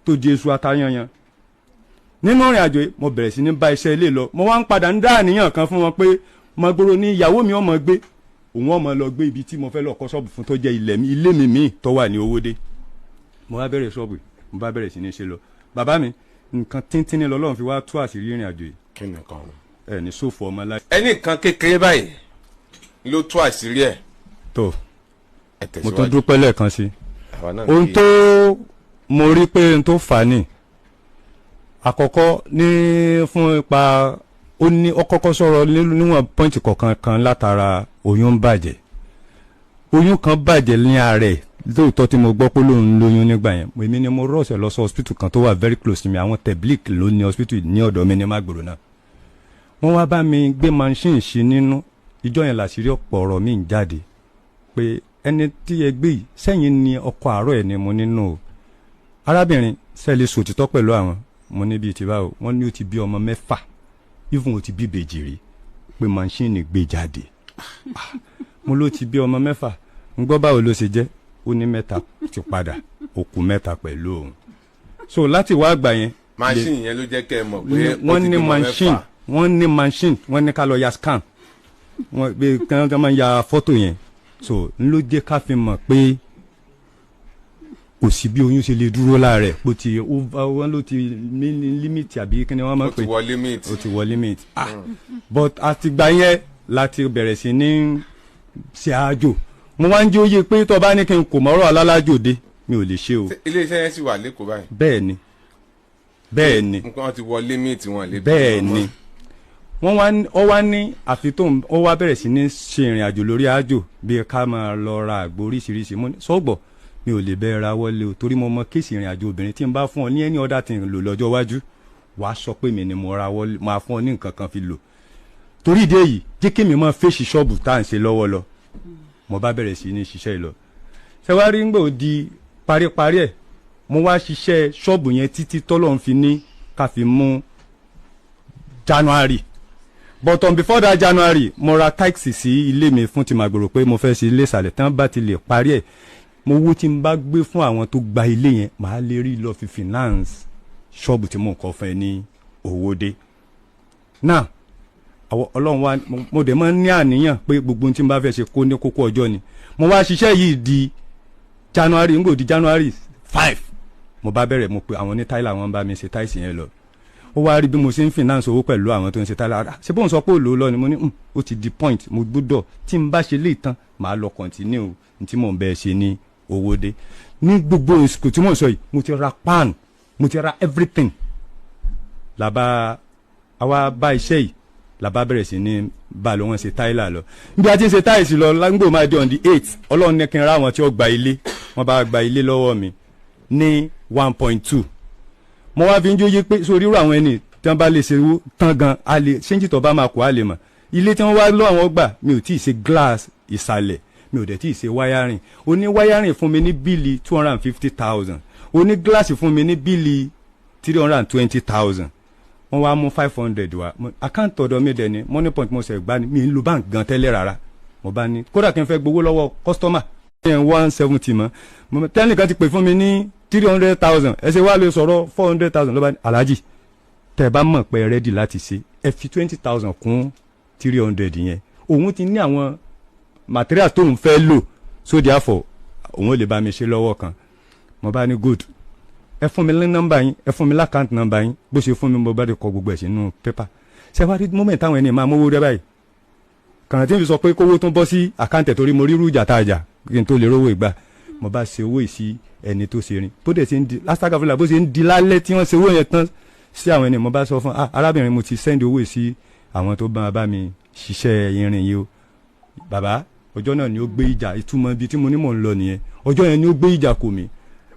tó di èso atayanyan. Nínú ìrìn àjò yìí mo bẹ̀rẹ̀ sí ní bá iṣẹ́ ilé lọ, mo wá ń padà ń dá àníyàn kan fún wọn pé Màgbòrò ní ìyàwó mi ọmọ gbé, òun ọmọ lọ gbé ibi tí mo fẹ́ lọ kọ́ ṣọ́ọ̀bù fún tó jẹ́ ilẹ̀ mi, ilé mi míì tó wà ní Owódé. Mo bá bẹ̀rẹ̀ ṣọ́ọ̀bù, mo bá bẹ̀rẹ̀ sí ní ṣe lọ. Bàbá mi nǹkan tíntínní lọ́lọ́run fi wá tú àṣírí ìrìn àjò yìí. Kí ni kan? Ẹ ní sófò ọmọ láyé. Ẹni nǹkan kékeré báyìí ló tú àṣírí ẹ̀. Tó Ẹ mo tún tẹ̀síwájú. dúpẹ́ lẹ́ẹ̀kan sí i. Àwa náà Ohun kí- tó mo rí pé ohun tó fà á ní àkọ́kọ́ ní fún ipa ó ní ó kọ́kọ́ sọ̀rọ̀ níwọ̀n point kọ̀ọ̀kan kan látara oyún ń bàjẹ́, oyún kan bàjẹ́ ní ara ẹ̀ lóòótọ́ tí mo gbọ́ pé lóun lóyún nígbà yẹn. Èmi ni mo rọ̀ṣẹ̀ lọ sí hospital kan tó wà very close to me. Àwọn Teblik ló ní hospital ní ọ̀dọ̀ mi ní Mágbòrò náà. Wọ́n wá bá mi gbé machine sí nínú. Ìjọ yẹn làṣírí ọ̀pọ̀ ọ̀rọ̀ mi ń jáde pé ẹni tí ẹ gbé yìí sẹ́yìn ni ọkọ àárọ̀ ẹ̀ ni mo nínú o. Arábìnrin sẹ́ẹ̀lì sòtítọ́ pẹ̀lú àwọn mo ní bíi ti báwo. Wọ́n ní ó ti bí ọmọ 6, even ó ti bí ìbejì rí, pé machine gbé jáde. Ah, mo ló ti bí ọmọ 6, ń gbọ́ báwo ló ṣe jẹ́. Ó ní 3 ti padà, ó kù 3 pẹ̀lú òun. So láti wá àgbà yẹn Machine yẹn ló jẹ́ kẹ́ ẹ mọ̀ pé ó wọ́n ti ní bímọ machine 6. Wọ́n ní machine, wọ́n ní ká lọ ya scan, wọ́n gbé kí wọ́n máa ya fọ́tò yẹn. So n ló jẹ́ ká fi mọ̀ pé kò sí bí oyún ṣe lè dúró lára ẹ̀, bó ti wọ́n ló ti ní limit àbí kí ni wọ́n máa Ó pè. ti wọ limit. Ó ti wọ limit. Ah, but àtìgbà yẹn láti bẹ̀rẹ̀ sí ní ṣe àjò. Mo wá ń jẹ́ òye pé tó bá ní kí n kò mọ́rọ̀ alálàjò dé, mi ò lè ṣe o. Ṣé iléeṣẹ́ yẹn sì wà lẹ́kọ̀ọ́ báyìí? Bẹ́ẹ̀ ni, bẹ́ẹ̀ ni. Nǹkan ti wọ limit, wọn lè Bẹ́ẹ̀ bímọ ni. mọ́. Wọ́n wá ó wá ní àfi tó ó wá bẹ̀rẹ̀ sí ní ṣe ìrìn àjò lórí àjò bíi ká máa lọ ra àgbo oríṣiríṣi. Mo ní sọ́gbọ̀ mi ò lè bẹ́ẹ̀ ra wọlé o, torí mo mọ case ìrìn àjò obìnrin. Tí n bá fún ọ ní any other thing lò lọ́jọ́ iwájú, wàá sọ pé mi ni mo ra wọlé, máa fún ọ ní nǹkan kan fi lò. Torí ìdí èyí, jẹ́ kí mi máa fèsì ṣọ́ọ̀bù tá à ń ṣe lọ́wọ́ lọ. Mo bá bẹ̀rẹ̀ sí ní ṣiṣẹ́ yìí lọ. Ṣẹwárí ń gbò di paríparí ẹ̀, mo wá ṣiṣẹ́ ṣọ́ọ̀bù yẹn títí tọ́lọ́run fi ní ká fi mú January. But on before that January, mo ra taxi sí ilé mi fún ti màgbòrò pé mo fẹ́ ṣe ilé ìsàlẹ̀. Tán bá ti lè parí ẹ̀, mo wó tí n bá gbé fún àwọn tó gba ilé yẹn, màá lè rí lọ fi finance ṣọ́ọ̀bù tí mò ń kọ́ fún ẹ ní owó dé náà. Àwọn Ọlọ́run wa mo dẹ̀ máa ń ní àníyàn pé gbogbo ohun tí n bá fẹ́ ṣe kó ní kókó ọjọ́ ni. Mo wá ṣiṣẹ́ yìí di January. N kò di January 5, mo bá bẹ̀rẹ̀, mo pe àwọn ní tiler, wọn bá mi ṣe tiles yẹn lọ. Ó wá rí bí mo ṣe ń finance owó pẹ̀lú àwọn tó ń ṣe tiler. "Ah, ṣé bóun sọ pé ó lò ó lọ ni?" Mo ní, "Ó ti di point mo gbọ́dọ̀ tí n bá ṣe lè tán, màá lọ continue ní tí mò ń bẹ́ẹ̀ ṣe ní owó dé." Ní gbogbo ìsìnkú tí mò ń sọ yìí, mo ti ra pan, mo ti ra everything. Làbá àwa bá iṣẹ́ yìí, làbá bẹ̀rẹ̀ sí ní bá a lọ. Wọ́n ṣe tiler lọ bí a ti ń ṣe tiles lọ. Lágbó máa di on the 8, Ọlọ́run ní kí n ra àwọn tí ó gba ilé. Wọ́n bá gba ilé lọ́wọ́ mi ní 1.2. Mo wá fi ń jóye pé sórí irú àwọn ẹni tí wọ́n bá lè ṣe owó tán gan, a lè ṣéǹjì tó bá máa kó a lè mọ̀. Ilé tí wọ́n wá lọ́ àwọn gbà, mi ò tí ì ṣe glass ìsàlẹ̀, mi ò dẹ̀ tí ì ṣe wiring. Oní wiring fún mi ní bill 250,000, oní glass fún mi ní bill 320,000. Wọ́n wá mú 500 wá. Account ọ̀dọ̀ mi dẹ̀ ni Moniepoint mo ṣe gbá ni, mi ń lo bank gan tẹ́lẹ̀ rárá. Mo bá ní kódà kí n fẹ́ gbowó lọ́wọ́ customer 170 mọ́ tẹ́nìkan ti pè fún mi ní 300,000, ẹ ṣe wá lè sọ̀rọ̀ 400,000. Ló bá ní, "Aláàjì, tẹ́ ẹ bá mọ̀ pé ẹ ready láti ṣe, ẹ fi 20,000 kún 300 yẹn." Òun ti ní àwọn material tóun fẹ́ lò, so therefore òun ò lè bá mi ṣe lọ́wọ́ kan. Mo bá ní, "Good, ẹ fún mi ní nọ́mbà yín, ẹ fún mi l'account number yín." Bó ṣe fún mi, mo bá lè kọ gbogbo ẹ̀ sínú pépà. Ṣé wàá rí moment táwọn ẹni máa mówó rẹ báyìí kànáà tí n fi sọ pé kówó tún bọ́ sí account ẹ̀, torí mo rírú ìjà tá a jà kí n tó lè rówó ìgbà. Mo bá ṣe owó ìsí ẹni tó ṣe rin, bó dẹ̀ ṣe ń di lásìkò, bó ṣe ń di lálẹ́ tí wọ́n ṣe owó yẹn tán sí àwọn ẹni, mo bá sọ fún, "Ah, arábìnrin, mo ti send owó sí àwọn tó bá mi ṣiṣẹ́ irin yìí o." Bàbá, ọjọ́ náà ni ó gbé ìjà. Ìtumọ̀ ibi tí mo ní mò ń lọ nìyẹn. Ọjọ́ yẹn ni ó gbé ìjà kò mí.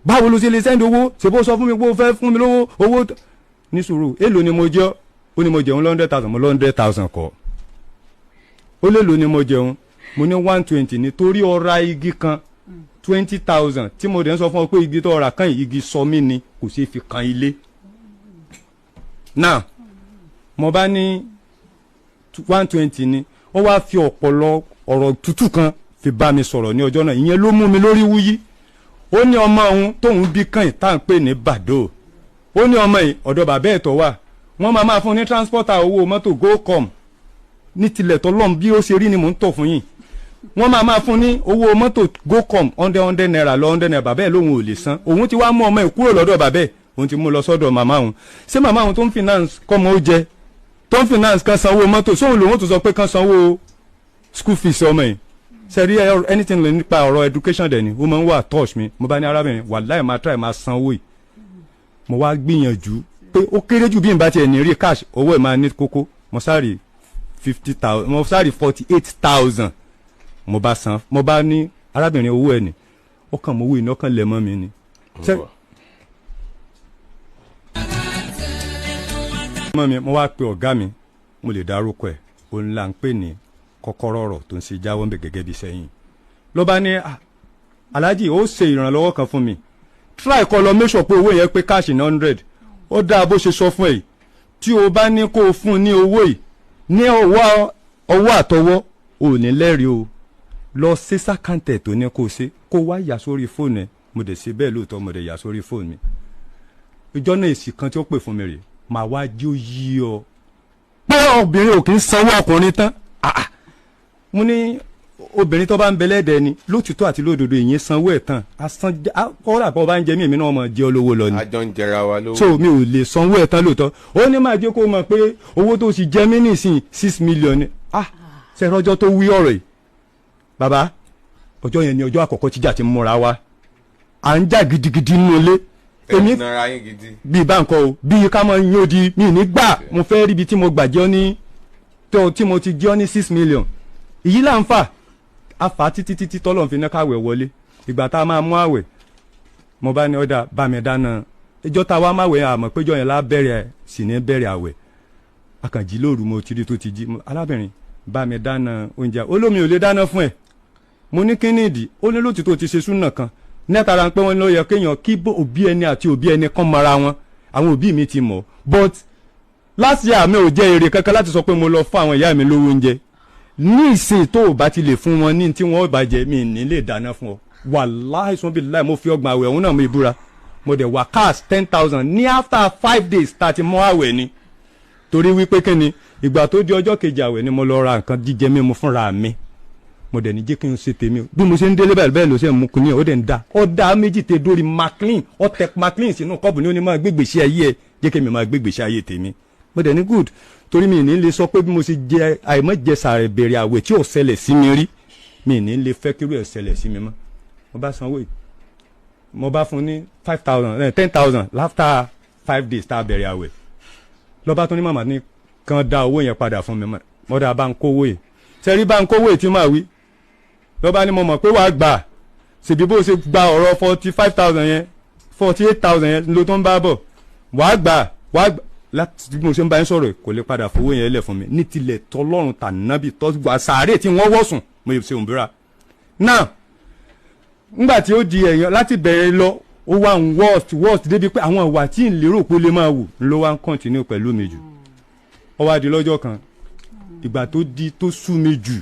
"Báwo ló ṣe lè send owó? Ṣe bó sọ fún mi pé ó fẹ́ fún mi lówó owó?" Ní sùúrù, èlò ni mo jẹ́? Ó ní mo jẹun 100,000. Mo 100,000 kọ́. Ó lè lò ní mo jẹun. Mo ní 120 nítorí ó ra igi kan 20,000, tí mo dẹ̀ ń sọ fún ọ pé igi tó ra kan yìí, igi sọ mí ni, kò ṣeé fi kan ilé náà. Mo bá ní 120 ni. Ó wá fi ọ̀pọ̀lọ ọ̀rọ̀ tútù kan fi bá mi sọ̀rọ̀ ní ọjọ́ náà. Ìyẹn ló mú mi lórí wúyí. Ó ní ọmọ òun tóun bí kàn yìí tá à ń pè ní Bàdó, ó ní ọmọ yìí, ọ̀dọ̀ bàbá ẹ̀ tó wà, wọ́n máa máa fún ní transporter, owó mọ́tò go-come ní tilẹ̀ tọ́lọ́m. Bí ó ṣe rí ni mò ń tọ̀ fún yín. Wọ́n máa máa fún ní owó mọ́tò go-come, 100 100 naira lọ, 100 naira. Bàbá ẹ̀ lóun ò lè san. Òun ti wá mú ọmọ ẹ̀ kúrò lọ́dọ̀ bàbá ẹ̀, òun ti mú lọ sọ́dọ̀ màmá òun. Ṣé màmá òun tó ń finance kọ́mọ ó jẹ? Tó ń finance kan sanwó mọ́tò, sóun lòun tó sọ pé kan sanwó school fees ọmọ yìí. Sẹ́rí anything lè nípa ọ̀rọ̀ education dẹ̀ ni ó máa ń wà touch mi. Mo bá ní arábìnrin, wàláì máa try máa sanwó yìí. Mo wá gbìyànjú pé ó kéré jù bí n bá tiẹ̀ ní rí cash, owó ẹ̀ máa ní kókó. Mo sáré 50,000, mo sáré 48,000, mo bá san. Mo bá ní arábìnrin, owó ẹ̀ ní ó kàn mọ́ owó iná kàn lẹ̀ mọ́ mi ni. Mọ́ mi, mo wá pe ọ̀gá mi, mo lè dárúkọ ẹ̀, òun là ń pè ní kọ́kọ́rọ́ ọ̀rọ̀ tó ń ṣe jáwọ́ ń bẹ̀ gẹ́gẹ́ bí sẹ́yìn. Ló bá ní, "Ah, Alhaji, ó ṣe ìrànlọ́wọ́ kan fún mi, try kó lọ make sure pé owó yẹn pé cash in 100." Ó dáa bó ṣe sọ fún ẹ yìí, tí o bá ní kó o fún ní owó yìí ní ọwọ́ ọwọ́ àtọwọ́, ò ní lẹ́rìí o. Lọ sí s'account ẹ̀ tó ní kó o ṣe, kó wá yà sórí fóònù ẹ̀. Mo dẹ̀ ṣe bẹ́ẹ̀ lóòótọ́, mo dẹ̀ yà sórí fóònù mi. Ìjọ náà, èsì kan tí ó pè fún mi rè: màá wá jí ó yí ọ pé obìnrin ò kì í sanwó ọkùnrin tán. Ah, ah. Mo ní obìnrin tó bá ń bẹlẹ́dẹ̀ ni lótìtọ́ àti lódodo, ìyẹn sanwó ẹ̀ tán, asan kọ́ra bọ́ bá ń jẹ mí, èmi náà mọ̀ jẹ́ olówó lọ ni. Àjọ ń jẹra wa lówó. So mi ò lè sanwó ẹ̀ tán lóòótọ́. Ó ní máa jẹ́ kó mọ̀ pé owó tó sì jẹ mí nísìn 6 million ni. Ah, ṣe rọ́jọ́ tó wí ọ̀rọ̀ yìí, bàbá, ọjọ́ yẹn ni ọjọ́ àkọ́kọ́ tíjà ti múra wa, à ń jà gidigidi nínú ilé. Èmi Ẹ̀ nara yín gidi. Bíi báńkọ o, bíi ká máa yín odi mi ní gbà. Mo fẹ́ ríbi tí mo gbà jẹ́ ọ́ ní tó tí mo ti jẹ́ ọ́ ní 6 million. Èyí là ń fà á fà á títí títí tọ́lọ̀ fi ní káwẹ̀ wọlé. Ìgbà tá a máa mú àwẹ̀, mo bá ní ọ̀dà bá mi dáná. Ìjọ tá a wá máwẹ̀, àmọ́ péjọ yẹn lá bẹ̀rẹ̀ sì ní bẹ̀rẹ̀ àwẹ̀. Akànjí lóru, mo ti rí tó ti jí. Arábìnrin, bá mi dáná oúnjẹ. Olómi ò lè dáná fún ẹ. Mo ní kí ni ìdí? Ó ní lótìtọ́ ti ṣe súnà kan nẹ́tara pé wọ́n ló yẹ kéèyàn kí òbí ẹni àti òbí ẹni kan mara wọn. Àwọn òbí mi ti mọ̀, but last year mi ò jẹ́ èrè kankan láti sọ pé mo lọ fún àwọn ìyá mi lówó oúnjẹ. Ní ìsìn tó o bá ti lè fún wọn ní tí wọn ò bá jẹ, mi ní lè dáná fún ọ. Wàláhì sún bí láì mo fi ọgbọ̀n àwẹ̀ òun náà mo ìbúra. Mo dẹ̀ wá cash 10,000 ní after 5 days tá a ti mọ́ àwẹ̀ ni, torí wípé kí ni, ìgbà tó di ọjọ́ kejì àwẹ̀ ni mo lọ ra nǹkan jíjẹ mímu fúnra mi. Mo dẹ̀ ní jẹ́ kí n ṣe tèmi o. Bí mo ṣe ń délé báyìí, bẹ́ẹ̀ ló ṣe ń mú kinní ẹ̀, ó dẹ̀ ń da, ó dá méjì tẹ dórí Maclean, ó tẹ Maclean sínú kọ́ọ̀bù ní ó ní máa gbégbèsè ayé ẹ, jẹ́ kí mi máa gbégbèsè ayé tèmi. Mo dẹ̀ ní good, torí mi ní lè sọ pé bí mo ṣe jẹ àìmọ́ jẹ sàrẹ̀ bèrè àwẹ̀ tí ò ṣẹlẹ̀ sí mi rí, mi ní lè fẹ́ kírú ẹ̀ ṣẹlẹ̀ sí mi mọ́. Mo bá sanwó yìí, mo bá fún ní 5,000, 10,000 after 5 days tá a bẹ̀rẹ̀ àwẹ̀. Lọ́ba tó ní màmá ní kàn dá owó yẹn padà fún mi mọ́. Mọ́dà bá ń kówó yìí, sẹ́rí bá ń kówó yìí tí màá wí. Lọ́ba ní mo mọ̀ pé wàá gbà, ṣèbí bó ṣe gba ọ̀rọ̀ 45,000 yẹn, 48,000 yẹn ló tó ń bá bọ̀, wàá gbà, wàá gbà. Láti bí mo ṣe ń bá yín sọ̀rọ̀, kò lè padà fowó yẹn lẹ̀ fún mi ní tilẹ̀ tọlọ́run tànábì tọ́ sàárè tí wọ́n wọ̀sùn mo ṣe òǹbíra náà. Ńgbà tí ó di ẹ̀yàn láti bẹ̀rẹ̀ lọ, ó wà ń worst worst débi pé àwọn ìwà tí ń lérò pé ó lè máa wù ló wá ń continue pẹ̀lú mi jù. Ó wá di lọ́jọ́ kan, ìgbà tó di tó sú mi jù,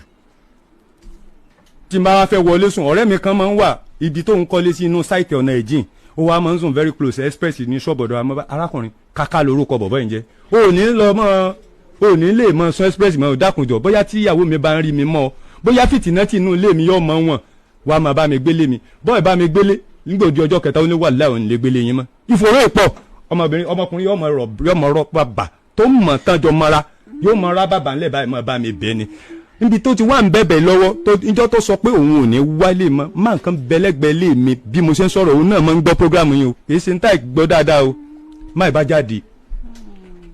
tí n bá wá fẹ́ wọlé sùn, ọ̀rẹ́ mi kan máa ń wà ibi tó ń kọ́lé sí inú site ọ̀nà ẹ̀jìn, ó wá máa ń sùn very close express ní ṣọ́bọ̀dọ̀ àmọ́. Arákùnrin kàkà lórúkọ bọ̀bọ̀ yìí jẹ́. Ó ní lọ mọ́, ó ní lè mọ sún express mọ́. Dákunjọ, bóyá tí ìyàwó mi bá ń rí mi mọ́, bóyá fìtínà tí inú ilé mi yọ mọ́ wọn, wàá máa bá mi gbélé mi bọ́ọ̀ bá mi gbélé. Nígbà òdi ọjọ́ kẹta, ó ní wà láì òun lè gbélé yín mọ́. Ìfòró ìpọ̀ ọmọbìnrin, ọmọkùnrin yóò mọ rọ, yóò mọ rọ bàbà tó mọ̀ tán jọ mọ́ra, yóò mọ rá bàbà ńlẹ̀ báyìí, mọ́ bá mi bẹ́ẹ̀ ni. Níbi tó ti wà ń bẹ̀bẹ̀ lọ́wọ́ tó níjọ́ tó sọ pé òun ò ní wálé mọ́, má nǹkan bẹlẹ́gbẹ́ lé mi. Bí mo ṣe ń sọ̀rọ̀, òun náà máa ń gbọ́ program yìí o, kì í ṣe ń tà gbọ́ dáadáa o. Má ìbá jáde,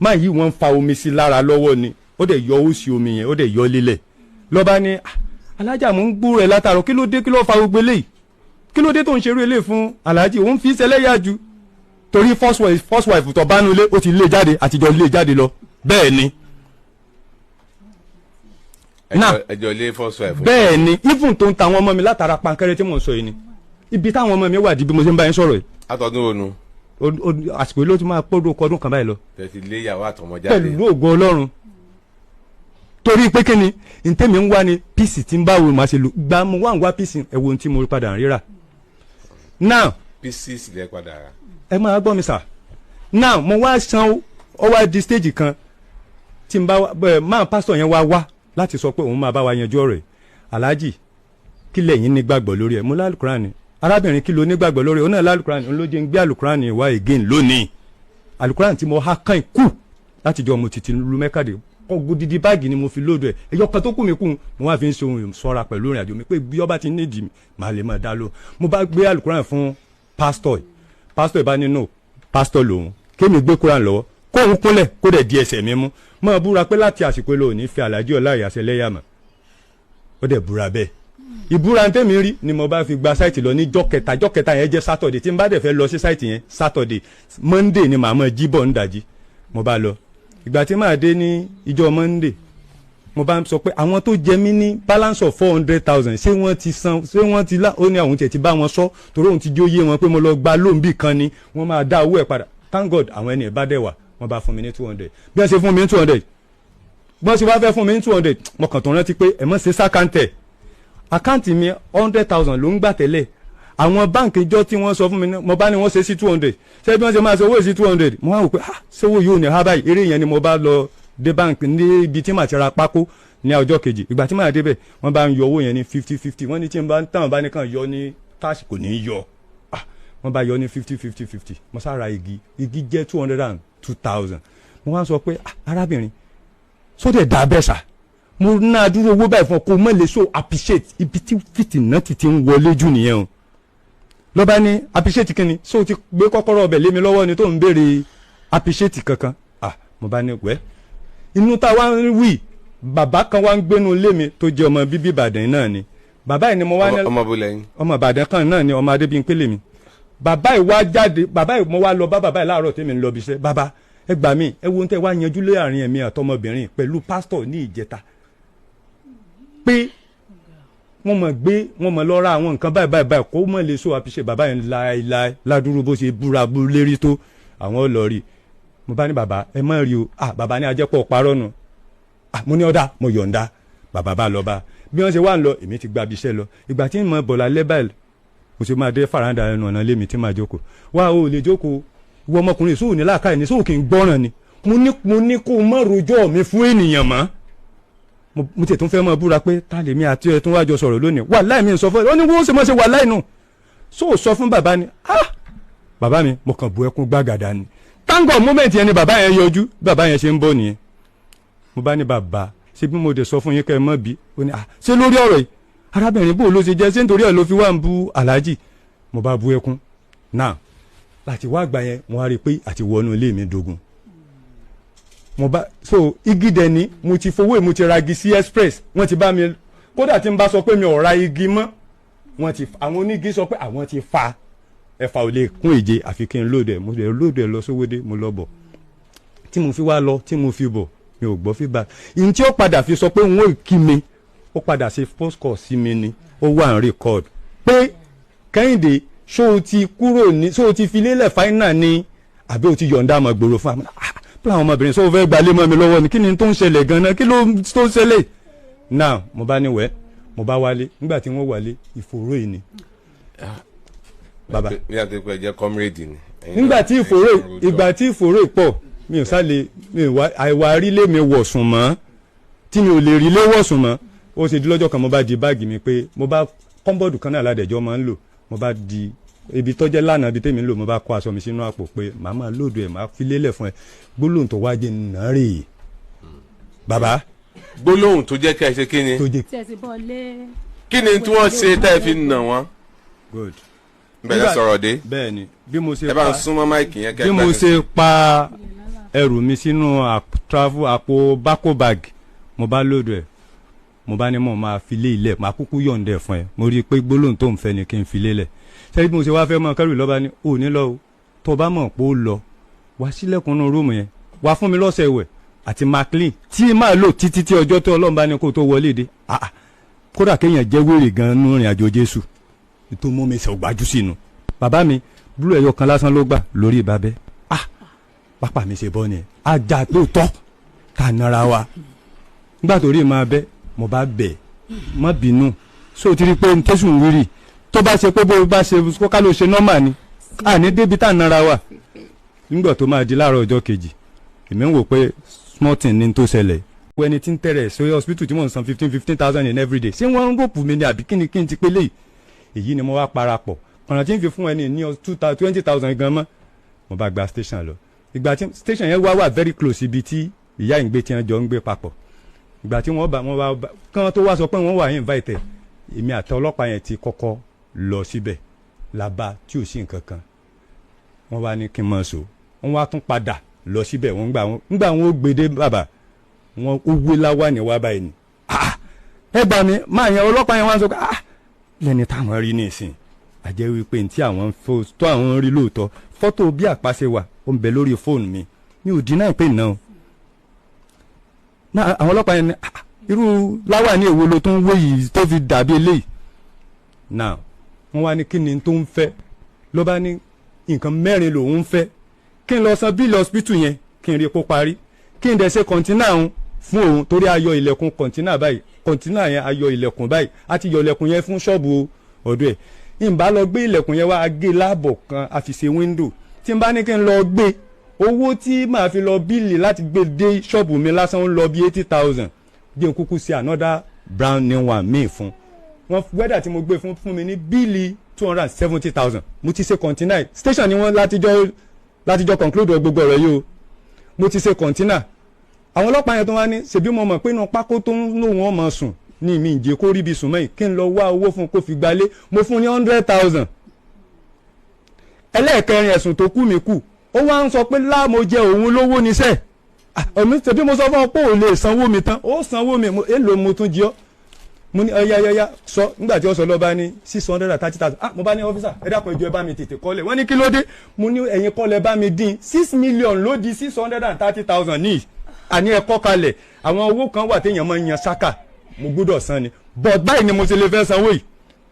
má yìí wọ́n ń fa omi sí lára lọ́wọ́ ni, ó dẹ̀ yọ ó sí omi yẹn, ó dẹ̀ yọ lélẹ̀. Lọ́ba ní, "Alájà, mò ń gbúrò ẹ̀ látàrọ, kí ló dé? Kí ló fa gbogbo eléyìí? Kí ló dé tó ń ṣerú eléyìí fún aláàjì?" Òun fi ṣẹlẹ́yà ju torí first wife, first wife tó bá nulẹ̀, ó ti lé jáde, àtijọ́ lé jáde lọ. Bẹ́ẹ̀ ni. Ẹjọ́ lé first wife. Bẹ́ẹ̀ ni, even tó ń ta àwọn ọmọ mi látara pankẹ́rẹ́ tí mò ń sọ yìí ni ibi táwọn ọmọ mi wà di bí mo ṣe ń bá yín sọ̀rọ̀ yìí. Látọdún ònu. Àsìkò yìí ló ti máa pọ́dún ọdún kan báyìí lọ. Tẹ̀sí lé ìyàwó àtọmọ jáde. Pẹ̀lú ògo Ọlọ́run, torí pé kí ni ntẹ́mi ń wá ni peace tí ń bá wo màá ṣe lò gba mo wá ń wá peace. Ẹ̀wọ̀n ohun tí mo padà ń ríra now. Pieces lẹ padà rà. Ẹ máa gbọ́ mi sà. Now mo wá san, ó wá di stage kan tí n bá ẹ máa pásítọ̀ yẹn wá wá láti sọ pé òun máa bá wa yanjú ọ̀rọ̀ ẹ̀. "Aláàjì, kí lẹ̀yin nígbàgbọ́ lórí ẹ̀?" Mo lálùkùránì. "Arábìnrin, kí ló nígbàgbọ́ lórí ẹ̀?" Ó náà lálùkùránì. Òun ló jẹ́ ń gbé àlùkùránì wá again lónìí, àlùkùránì tí mo há kàn kú. Láti jọ mo ti ti lu mẹ́kàdé kọ́, gidi báàgì ni mo fi lóòdù ẹ̀. Ẹ̀yọ kan tó kù mí kù, mo wá fi ń ṣe ohun ìṣọ́ra pẹ̀lú ìrìn àjò mi pé bí ọba ti nídìí mi, màá lè máa dá ló. Mo bá gbé alukuran fún pásítọ̀ yìí. Pásítọ̀ yìí bá nínú pásítọ̀ lòun, kémi gbé kuran lọ́wọ́, kóun kúnlẹ̀, kó dẹ̀ di ẹsẹ̀ mi mú, máa búra pé láti àsìkò lò ní fi Àlàjì Ọláìyá ṣẹlẹ́yà mọ́. Ó dẹ̀ búra bẹ́ẹ̀. Ìbúra tẹ́mi rí ni mo bá fi gba site lọ ní jọ́ kẹta. Jọ́ kẹta yẹn jẹ́ Saturday. Tí n bá dẹ̀ fẹ́ lọ sí site yẹn Saturday, Monday ni màá mọ̀ jí bọ̀ ń dàjí. Mo bá lọ. Ìgbà tí màá dé ní ìjọ Monday, mo bá ń sọ pé àwọn tó jẹ mí ní balance of 400,000, ṣé wọ́n ti san? Ṣé wọ́n ti lá? Ó ní àwọn tiẹ̀ ti bá wọn sọ, torí òun ti jó yé wọn pé mo lọ gba lóun bì kan ni, wọ́n máa dá owó ẹ̀ padà. Thank God, àwọn ẹni ẹ̀ bá dẹ̀ wà, wọ́n bá fún mi ní 200. Bí wọ́n ṣe fún mi ní 200, bí wọ́n ṣe wá fẹ́ fún mi ní 200, mo kàn tó rántí pé ẹ̀ mọ̀ ṣe s'account ẹ̀. Account mi, 100,000 ló ń gbà tẹ́lẹ̀. Àwọn báǹkì ìjọ tí wọ́n sọ fún mi, mo bá ní wọ́n ṣe sí 200. Ṣé bí wọ́n ṣe máa ṣe owó sí 200? Mo wá wò pé, ah, ṣé owó yóò ní ha báyìí? Eré yẹn ni mo bá lọ dé báǹkì ní ibi tí màá ti ra pákó ní ọjọ́ kejì. Ìgbà tí màá débẹ̀, wọ́n bá ń yọ owó yẹn ní 50 50. Wọ́n ní tí n bá ń tàn bá ní kàn yọ ní cash, kò ní í yọ. Ah, wọ́n bá yọ ní 50 50 50. Mo sára igi, igi jẹ́ 202,000. Mo wá sọ pé, ah, arábìnrin, sódẹ̀ dá bẹ́ẹ̀ sà, mo ná dúró owó báyìí fún ọ, kó mọ̀ lè so appreciate. Ibi tí fìtìnà ti ń wọlé jù nìyẹn o. Lọ́ba ní appreciate kí ni? So ti gbé kọ́kọ́rọ́ ọbẹ̀ lé mi lọ́wọ́ ni tó ń béèrè appreciate kankan? Ah, mo bá ní wẹ́ inú tá a wá ń wí. Bàbá kan wá ń gbénu ilé mi tó jẹ́ ọmọ bíbí Ìbàdàn náà ni. Bàbá yìí ni mo wá ní. Ọmọ bó lẹ́yìn? Ọmọ Ìbàdàn kan náà ni, ọmọ Adébíyìnpé lèmi. Bàbá yìí wá jáde. Bàbá yìí, mo wá lọ bá bàbá yìí láàárọ̀ tèmi ń lọ bí iṣẹ́. Bàbá, ẹ gbà mí, ẹ wo ohun tẹ́ wá yanjú láàrin ẹ̀mí àtọmọbìnrin pẹ̀lú pásítọ̀ ní ìjẹta, pé wọ́n mọ̀ gbé, wọ́n mọ̀ lọ ra àwọn nǹkan báyìí báyìí báyìí, kó mọ̀ lè so àfiṣe. Bàbá yẹn láéláé, ládùúrú bó ṣe búra bú lérí tó, àwọn ò lọ rí. Mo bá ní, bàbá, ẹ má rí o. Ah, bàbá ní ajẹ́pọ̀ parọ́ nu. Ah, mo ní ọ̀dà, mo yọ̀ǹda. Bàbá bá lọ bá bí wọ́n ṣe wá ń lọ, èmi ti gba ibiṣẹ́ lọ. Ìgbà tí mo bọ̀ lálẹ́ báyìí, mo ṣe máa dé faranda ẹnu ọ̀nà lémi tí màá jókòó. Wá o lè jókòó, ìwọ ọmọkùnrin, sóò ní làákàyè ní, sóò kì í gbọ́ràn ni? Mo ní kó o má rojọ́ mi fún ènìyàn mọ́. Mo tiẹ̀ tún fẹ́ mọ́ búra pé ta lèmi àti ẹ̀ tún wájọ sọ̀rọ̀ lónìí. Wà láì mi sọ fún ẹ. Ó ní wọ́n ṣe mọ́ ṣe wà láì nù sóò sọ fún bàbá ni. Ah, bàbá mi, mo kàn bu ẹkún gbàgàdà ni. Thank God, moment yẹn ni bàbá yẹn yọjú. Bàbá yẹn ṣe ń bọ̀ nìyẹn. Mo bá ní, bàbá, ṣé bí mo dẹ̀ sọ fún yín kẹ́ ẹ mọ́ bí? Ó ní, ah, ṣé lórí ọ̀rọ̀ yìí, arábìnrin, bò ló ṣe jẹ́? Ṣé nítorí ẹ̀ ló fi wá ń bu aláàjì? Mo bá bu ẹkún náà. Láti wá àgbà yẹn, mo wá rí i pé àti wọnú ilé mi dogun. Mo bá so igi dẹ̀ ni mo ti fowó, mo ti ra igi sí express. Wọ́n ti bá mi, kódà tí n bá sọ pé mi ò ra igi mọ́, wọ́n ti, àwọn onígi sọ pé àwọn ti fa ẹ̀fà ò lè kún èje, àfi kí n lóde. Mo lè lóde lọ sówódé. Mo lọ bọ̀, tí mo fi wá lọ, tí mo fi bọ̀, mi ò gbọ́ feedback. Ìyẹn tí ó padà fi sọ pé òun ò kí mi, ó padà ṣe post call sí mi ni. Ó wà ń record pé, Kẹ́hìndé, ṣó o ti kúrò ní, ṣó o ti fi lélẹ̀ final ni, àbí o ti yọ̀ǹda àmọ̀ gbòòrò fún àmọ́? Ah, pé àwọn ọmọbìnrin, ṣó o fẹ́ gbalé mọ́ mi lọ́wọ́ ni? Kí ni tó ń ṣẹlẹ̀ gan-an? Kí ló tó ń ṣẹlẹ̀ now? Mo bá ní wẹ́, mo bá wálé. Nígbà tí wọ́n wálé, ìfòró yìí ni bàbá. Bí a ti pẹ́ jẹ́ comrade ni. Nígbà tí ìfòró, ìgbà tí ìfòró pọ̀, mi ò sálè mi ò wá àìwá rílé mi wọ̀sùn mọ́, tí mi ò lè rílé wọ̀sùn mọ́. Ó ṣe di lọ́jọ́ kan, mo bá di báàgì mi, pé mo bá cupboard kan náà ládẹ̀jọ́ máa ń lò. Mo bá di ibi tọ́jẹ́ lánàá, ibi tèmi ń lò, mo bá kó aṣọ mi sínú àpò pé màá máa lòdù ẹ̀, màá fi lélẹ̀ fún ẹ. Gbólóhùn tó wá jẹ́ nàárẹ̀ bàbá. Gbólóhùn tó jẹ́ kí ẹ ṣe kí ni? Tó jẹ́. Tí ẹ ti bọ́ lé. Kí ni tí wọ́n ṣe tẹ́ ẹ fi nà wọ́n? Good. Bẹ̀rẹ̀ sọ̀rọ̀ dé. Bẹ́ẹ̀ ni, bí mo ṣe Ẹ bá ń súnmọ́ mic yẹn kẹ́ bí mo ṣe pa ẹrù mi sínú travel àpò bákò bag, mo bá lòdù ẹ̀, mo bá ní mo máa fi lé ilẹ̀, máa kúkú yọ̀ǹda ẹ̀ fún ẹ. Mo rí i pé gbólóhùn tó ń fẹ́ ni kí n fi lélẹ̀. Ṣé bí mo ṣe wá fẹ́ mọ kẹ́rù lọ́ba ní ò ní lọ o. Tó bá mọ̀ pé ó lọ wá sílẹ̀kùn inú room yẹn, wá fún mi lọ́sẹ̀ ìwẹ̀ àti maclean tí máa lò títí tí ọjọ́ tó Ọlọ́run bá ní kó tó wọlé dé. Ah, ah. Kódà kéèyàn jẹ́ wèrè gan-an nínú ìrìn àjò Jésù tó mú mi sọ gbájú sínú. Bàbá mi, búlù ẹ̀yọ kan lásán ló gbà lórí ìbábẹ́. Ah, pápá mi ṣe bọ́ ni ajá lóòótọ́ ká nara wa. Nígbà tó rí máa bẹ́, mo bá bẹ̀, má bínú. So ti rí pé n tẹ́sùn wírì, tó bá ṣe pé bó bá ṣe kó ká ló ṣe normal ni, àní débi tá à nara wa. Nígbà tó máa di láàárọ̀ ọjọ́ kejì, èmi ń wò pé small thing ni tó ṣẹlẹ̀. Ẹni tí ń tẹ̀rẹ̀ sí hospital tí mò ń san fifteen fifteen thousand in every day, ṣé wọ́n ń ròpù mi ni, àbí kí ni kí n ti pé léyìí? Èyí ni mo wá parapọ̀ ọ̀nà tí ń fi fún ẹni ní 20,000 gan mọ́. Mo bá gba station lọ. Ìgbà tí station yẹn wá wà very close ibi tí ìyá ìgbé tí wọ́n jọ ń gbé papọ̀. Ìgbà tí wọ́n bá wọ́n wá kán tó wá sọ pé wọ́n wà invite, èmi àti ọlọ́pàá yẹn ti kọ́kọ́ lọ síbẹ̀ làbá tí ò sí nǹkan kan. Wọ́n wá ní kí n máa sọ, wọ́n wá tún padà lọ síbẹ̀. Wọ́n gbà wọ́n ó gbede bàbá wọn, ó wé láwà ní wá báyìí ni. Ẹ gbà mí máa yẹn. Ọlọ́pàá yẹn wá sọ pé lẹ́ni táwọn rí nísìn, àjẹ́ wípé ní tí àwọn tó àwọn rí lóòótọ́, fọ́tò bí àpáṣẹ wà, ó ń bẹ lórí fóònù mi, mi ò dín náà pé náà náà. Àwọn ọlọ́pàá yẹn ní irú láwà ní èwo ló tún wé yìí tó fi dàbí eléyìí náà. Wọ́n wá ní kí ni tó ń fẹ́. Ló bá ní nǹkan mẹ́rin lòun ń fẹ́: kí n lọ san bill hospital yẹn, kí n rí epo parí, kí n dẹ̀ ṣe container òun fún òun, torí a yọ ilẹ̀kùn container báyìí, container yẹn, a yọ ilẹ̀kùn báyìí, a ti yọ ilẹ̀kùn yẹn fún ṣọ́ọ̀bù ọ̀dọ̀ ẹ̀. N bá lọ gbé ilẹ̀kùn yẹn wá, a gé láàbọ̀ kan, a fi ṣe window. Tí n bá ní kí n lọ gbé, owó tí màá fi lọ bill láti gbé dé ṣọ́ọ̀bù mi lásán ń lọ bí 80,000. Jẹ́ n kúkú ṣe another brand new one míì fún wọn. Welder tí mo gbé fún fún mi ní bill 270,000. Mo ti ṣe container. Station ni wọ́n látijọ́ conclude gbogbo ọ̀rọ̀ yìí o. Mo ti ṣe container. Àwọn ọlọ́pàá yẹn tó wá ní ṣèbí mo mọ̀ pé inú pákó tó ń lò wọ́n mọ̀ sùn ní mi ìjẹ́ kó ríbi sùn mẹ́yìn, kí n lọ wá owó fún un kó fi gbalé. Mo fún ní 100,000. Ẹlẹ́ẹ̀kẹrin ẹ̀sùn tó kú mi kù, ó wá ń sọ pé láàmú jẹ òun lówó níṣẹ́ ọ̀mí. Ṣèbí mo sọ fún ọ pé ò lè sanwó mi tán, ó sanwó mi. Èlò mo tún jẹ ọ́? Mo ní ọyá ọyá sọ. Nígbà tí ó sọ, lọ́ba ní 630,000. Ah, mo bá ní, "Officer, ẹ dákun, ẹ jọ̀ọ́, ẹ bá mi tètè kọ́lẹ̀." Wọ́n ní kí ló dé? Mo ní ẹ̀yin kọ́lẹ̀ bá mi dín 6 million ló di 630,000 ní àní ẹ kọ́ kalẹ̀. Àwọn owó kan wà téèyàn máa ń yan sáká, mo gbọ́dọ̀ san ni, but báyìí ni mo ṣe lè fẹ́ sanwó yìí.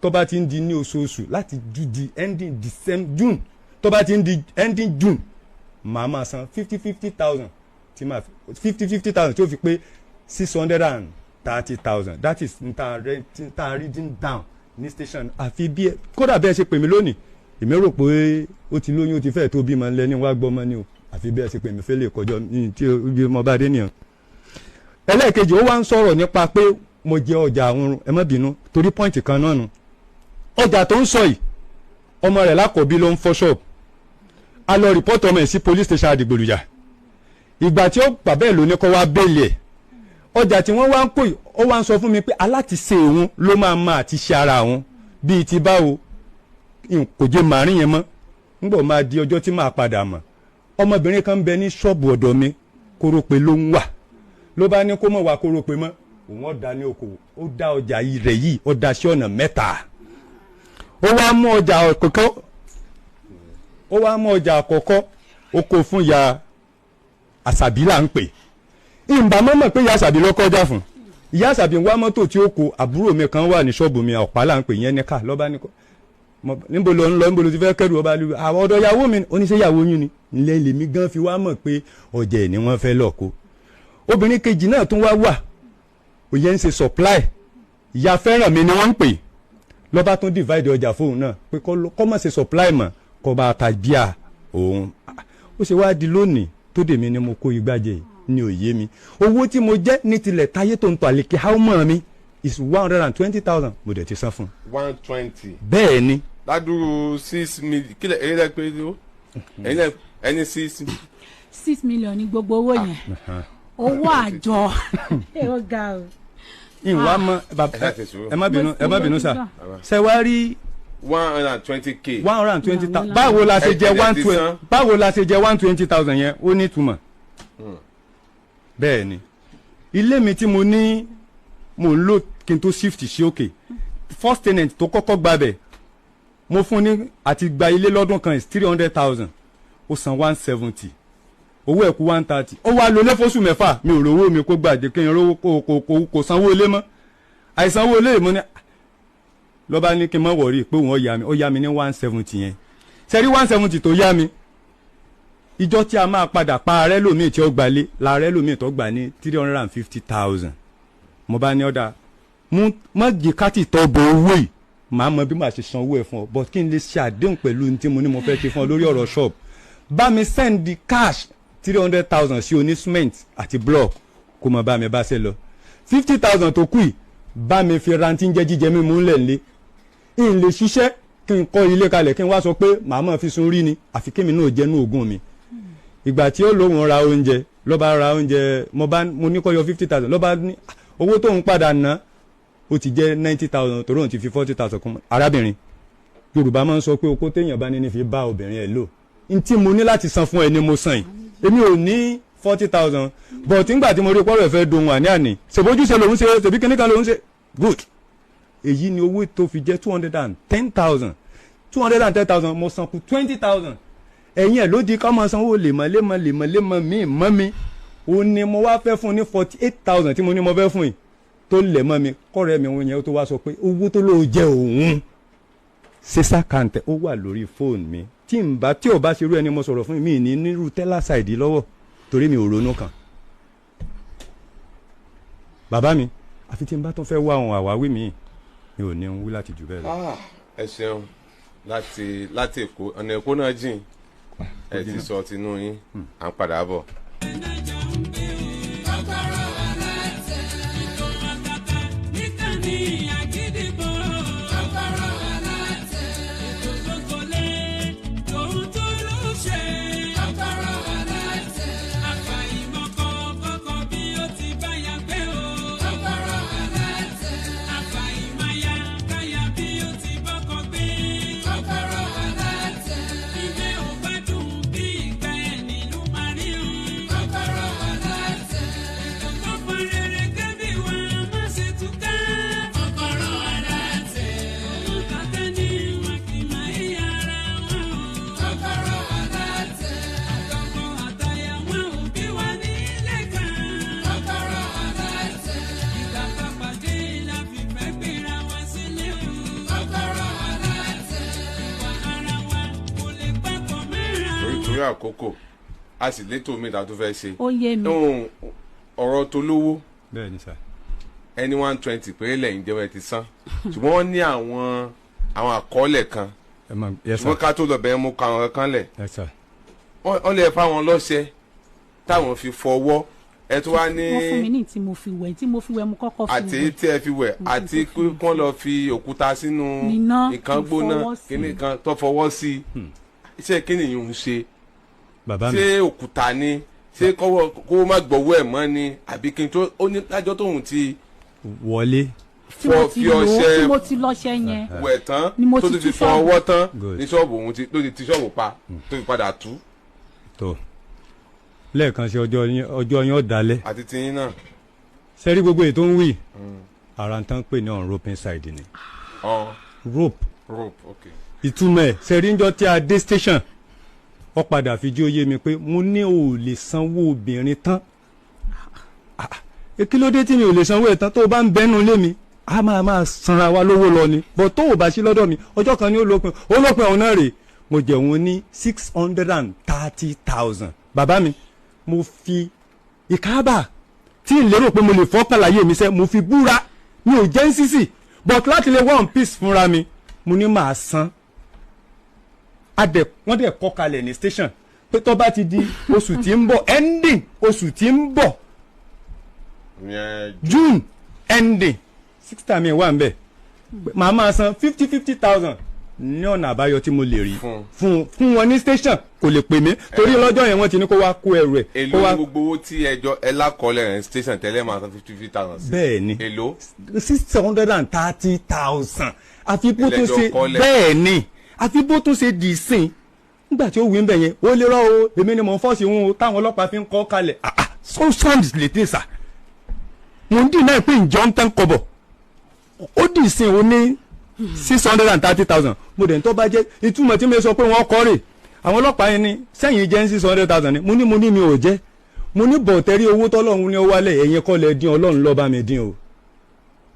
Tó bá ti ń di ní oṣooṣù láti ju di ending December, June, tó bá ti ń di ending June, màá máa san fifty fifty thousand, tí màá 50-50 thousand tí ó fi pé 630,000. That is nta nta reading down ní station. Àfi bí ẹ kódà bí ẹ ṣe pè mí lónìí, èmi rò pé ó ti lóyún, ó ti fẹ́ tó bímọ ńlẹ́ ní wàá gbọ́mọ ni o. Àfi bí ẹ ṣe pè mí fẹ́lẹ̀ kọjọ́ ní tí bí mo bá dé nìyẹn. Ẹlẹ́ẹ̀kejì, ó wá ń sọ̀rọ̀ nípa pé mo jẹ ọjà àwọn. Ẹ má bínú, torí point kan náà nù. Ọjà tó ń sọ yìí, ọmọ rẹ̀ lákọ̀ọ́bí ló ń fọ́ ṣọ́ọ̀bù. A lọ report ọmọ ẹ̀ sí police station Àdìgbòlùjà. Ìgbà tí ó bàbá ẹ̀ ló ní kó wá bail ẹ̀. Ọjà tí wọ́n wá ń kó yìí, ó wá ń sọ fún mi pé alátiṣe òun ló máa ma àti ṣe ara òun bíi ti báwo. Kò jẹ́ màrín yẹn mọ́. Ńgbọ̀ máa di ọjọ́ tí màá padà mọ̀, ọmọbìnrin kan ń bẹ ní ṣọ́ọ̀bù ọ̀dọ̀ mi, kórópè ló ń wà. Ló bá ní kó mọ̀ wá kórópè mọ́, òun ọ̀dà ní okòwò. Ó dá ọjà rẹ̀ yìí, ó dá sí ọ̀nà mẹ́ta. Ó wá mú ọjà àkọ́kọ́, ó wá mú ọjà àkọ́kọ́, ó kó fún ya àṣàbí là ń pè. Ìgbà mọ́mọ́ pé ìyá àṣàbí ló kọjá fún ìyá àṣàbí ń wá mọ́tò tí ó kó. Àbúrò mi kan wà ní ṣọ́ọ̀bù mi, ọ̀pá là ń pè yẹn ní ká. Lọ́ba ní kọ́, níbo ló ń lọ? Níbo ló ti fẹ́ kẹ́rù? Ọba lu àwọn ọ̀dọ̀ ìyàwó mi. Oníṣẹ́ ìyàwó yín ni ilé lèmi gan fi wá mọ̀ pé ọjà ẹ̀ ni wọ́n fẹ́ lọ kó. Obìnrin kejì náà tún wá wà, òye ń ṣe supply, ìyá fẹ́ràn mi ni wọ́n ń pè. Lọ́ba tún divide ọjà fóun náà pé kọ́ mọ̀ ṣe supply mọ̀, kọ́ bá ta bíà òun. Ó ṣe wá di lónìí tó dèmi ni mo kó igbá jẹ yìí ní òye mi. Owó tí mo jẹ́ ní tilẹ̀ táyé tó ń tọ́ àlèkè háùmọ̀ mi is 120,000. Mo dẹ̀ ti san fún un. 120. Bẹ́ẹ̀ ni. Ládùúrú 6 million, kílẹ̀ ẹ̀yin lẹ́ pé ó ẹ̀yin lẹ́ ẹni six. 6 million ní gbogbo owó yẹn, owó àjọ ó ga o. Ìwà mọ bàbá. Ẹ ṣáà ṣe sùúrù. Ẹ má bínú, ẹ má bínú sà. Ṣe wá rí 120K. 120,000. Báwo la ṣe jẹ Ẹ one ti twenty san. Báwo la ṣe jẹ 120,000 yẹn? Ó ní ìtumọ̀. Bẹ́ẹ̀ ni, ilé mi tí mo ní mo ń lò kí n tó shift sí òkè, first tenant tó kọ́kọ́ gbabẹ̀, mo fún ní àti gba ilé lọ́dún kan is 300,000. Ó san 170, owó ẹ̀ kú 130. Ó wá lọlé fóṣù 6, mi ò rówó mi kó gbàdé kí n rówó kò sanwó ilé mọ́. Àìsanwó ilé mo ní lọ́ba ní kí n má worry pé òun ó yá mi. Ó yá mi ní 170 yẹn. Sẹ́rí 170 tó yá mi, ìjọ tí a máa padà pa ààrẹ lòmíì tí ó gbalé làárẹ̀ lòmíì tó gbà ní 350,000. Mo bá ní ọ̀dà mú má jẹ́ ká tì tọ́ bọ owó yìí, màá mọ bí màá ṣe san owó ẹ̀ fún ọ, but kí n lè ṣe àdéhùn pẹ̀lú ní tí mo ní mo fẹ́ ṣe fún ọ lórí ọ̀rọ̀ shop, bá mi send the cash 300,000 sí oní cement àti block, kó mọ bá mi bá ṣe lọ. 50,000 tó kù yìí, bá mi fi rántí ń jẹ́ jíjẹ mímu ńlẹ̀ ńlẹ̀ n lè ṣiṣẹ́ kí n kọ́ ilé kalẹ̀, kí n wá sọ pé màá máa fi sun rí ni, àfi kémi náà jẹ́nu ogún mi. Ìgbà tí ó lóun ra oúnjẹ, ló bá ra oúnjẹ, mo bá mo ní kó yọ 50,000, ló bá ní owó tóun padà ná ó ti jẹ́ 90,000, torí òun ti fi 40,000 kún. Arábìnrin, Yorùbá máa ń sọ pé okó téèyàn bá ní ní fi bá obìnrin ẹ̀ lò. N tí mo ní láti san fún ẹ ni mo san yìí, èmi ò ní 40,000, but nígbà tí mo rí pọ́rọ̀ ẹ̀fẹ́ dohun àní àní, ṣèbójúṣe lòun ṣe, ṣèbí kíní kan lòun ṣe, good. Èyí ni owó tó fi jẹ́ 210,000, 210,000, mo san kù 20,000. Ẹ̀yìn ẹ̀ ló di ká máa sanwó lèmọ̀ lèmọ̀ lèmọ̀ lèmọ̀ míì mọ́ mi. Ó ní mo wá fẹ́ fún ní 48,000 tí mo ní mo fẹ́ fún yìí tó lẹ̀ mọ́ mi. Kọ́rẹ́ mi òun yẹn tó wá sọ pé owó tó lóò jẹ́ òun sísá kàǹtẹ̀ ó wà lórí fóònù mi. Tí n bá tí ò bá ṣerú ẹni mo sọ̀rọ̀ fún mi ní nírú tẹ́lá ṣáìdì lọ́wọ́, torí mi ò ronú kan. Bàbá mi, àfi tí n bá tún fẹ́ wá àwọn àwáwí mi, mi ò ní ń wí láti jù bẹ́ẹ̀ lọ. Ẹ ṣeun. Láti Èkó, ọ̀nà Èkó náà jìn, ẹ ti sọ tinú yín, à ń padà bọ̀. Àkókò a sì létò mi ta tó fẹ́ ṣe. Ó yé mi. Ọ̀rọ̀ tó lówó. Bẹ́ẹ̀ ni sà. Ẹni 120 péré lẹ́yìn jẹ́wọ́ ẹ ti san, ṣùgbọ́n wọ́n ní àwọn àkọọ́lẹ̀ kan. Ṣùgbọ́n ká tó lọ bẹ́ẹ̀ mú ka àwọn kan lẹ̀. Wọ́n lè fa wọn lọ́ṣẹ táwọn fi fọwọ́ ẹ tó wá ní. Wọ́n fún mi ní tí mo fi wẹ̀, tí mo fi wẹ̀ mo kọ́kọ́ fi wẹ̀. Àti tí ẹ fi wẹ̀, àti kí wọ́n lọ fi òkúta sínú nǹkan gbóná kíní kan tó fọwọ́ sí. Iṣẹ́ kíni yìí ń ṣe? Ṣé òkúta ni? Ṣé kó má gbọ́wọ́ ẹ̀ mọ́ ni? Àbí kí n tó ó ní lájọ́ tóun ti wọlé fọ fi ọṣẹ tí mo ti lọ́ṣẹ yẹn wẹ̀ tán, tó ti fi fọ ọwọ́ tán ní ṣọ́ọ̀bù òun ti ló ti ṣọ́ọ̀bù pa tó fi padà tú. Tó lẹ́ẹ̀kan ṣe ọjọ́ yín ọ̀dàlẹ̀ àti tiyín náà. Ṣe rí gbogbo ètò ń wí ara ń tán pè ní on roping side ni. Rope. Rope, okay. Ìtumọ̀ ẹ̀ ṣe rí njọ́ tí a dé station, ó padà fi jí ó yé mi pé mo ní ò lè sanwó obìnrin tán. Kí ló dé tí mi ò lè sanwó ẹ̀ tán? Tó o bá ń bẹ́nu lé mi, a máa sanra wa lówó lọ ni, bọ̀ tó o bá sí lọ́dọ̀ mi, ọjọ́ kan ní ó lópin, ó lópin ọ̀hún náà rè. Mo jẹ̀wọ́n ní 630,000. Bàbá mi, mo fi ìkábà tí n lérò pé mo lè fọ́kàn láyé mi sẹ́, mo fi búra, mi ò jẹ́ ń sísì, but láti lè one piece fúnra mi, mo ní màá san. Wọ́n dẹ̀ kọ́ kalẹ̀ ní station pé tó bá ti di oṣù tí ń bọ̀, ending oṣù tí ń bọ̀, June ending, 6 mi wà ń bẹ̀, màá máa san 50,000 ní ọ̀nà àbáyọ tí mo lè rí fún wọn ní station. Kò lè pè mí torí lọ́jọ́ yẹn wọ́n ti ní kó wá kó ẹrù ẹ̀. Èló gbogbo owó tí ẹjọ́ ẹ lákọọ́lẹ̀ rẹ̀ ní station tẹ́lẹ̀ máa san 50,000 sí? Bẹ́ẹ̀ ni, èló? 630,000. Àfi bó tún ṣe bẹ́ẹ̀ ni, àfi bó tún ṣe dì í sìn nígbà tí ó wí ń bẹ̀ yẹn, ó lè rọ́ o, èmi ni mò ń fọ́ọ̀sì wọn o, táwọn ọlọ́pàá fi ń kọ́ kalẹ̀. So sound lè dé sà, mo ń dì náà pé ǹjọ́ ń tán kọ́bọ̀, ó dì í sìn ó ní 630,000. Mo dẹ̀ ń tọ́ bá jẹ́ ìtumọ̀ tí mi sọ pé wọ́n kọ́ rè, àwọn ọlọ́pàá yẹn ni sẹ́yìn jẹ́ 600,000 ni. Mo ní mi ò jẹ́, mo ní bọ̀tẹ́rí owó tọ́lọ́run ní ó wálẹ̀, ẹ̀yin kọ́ lẹ dín, Ọlọ́run ló bá mi dín o,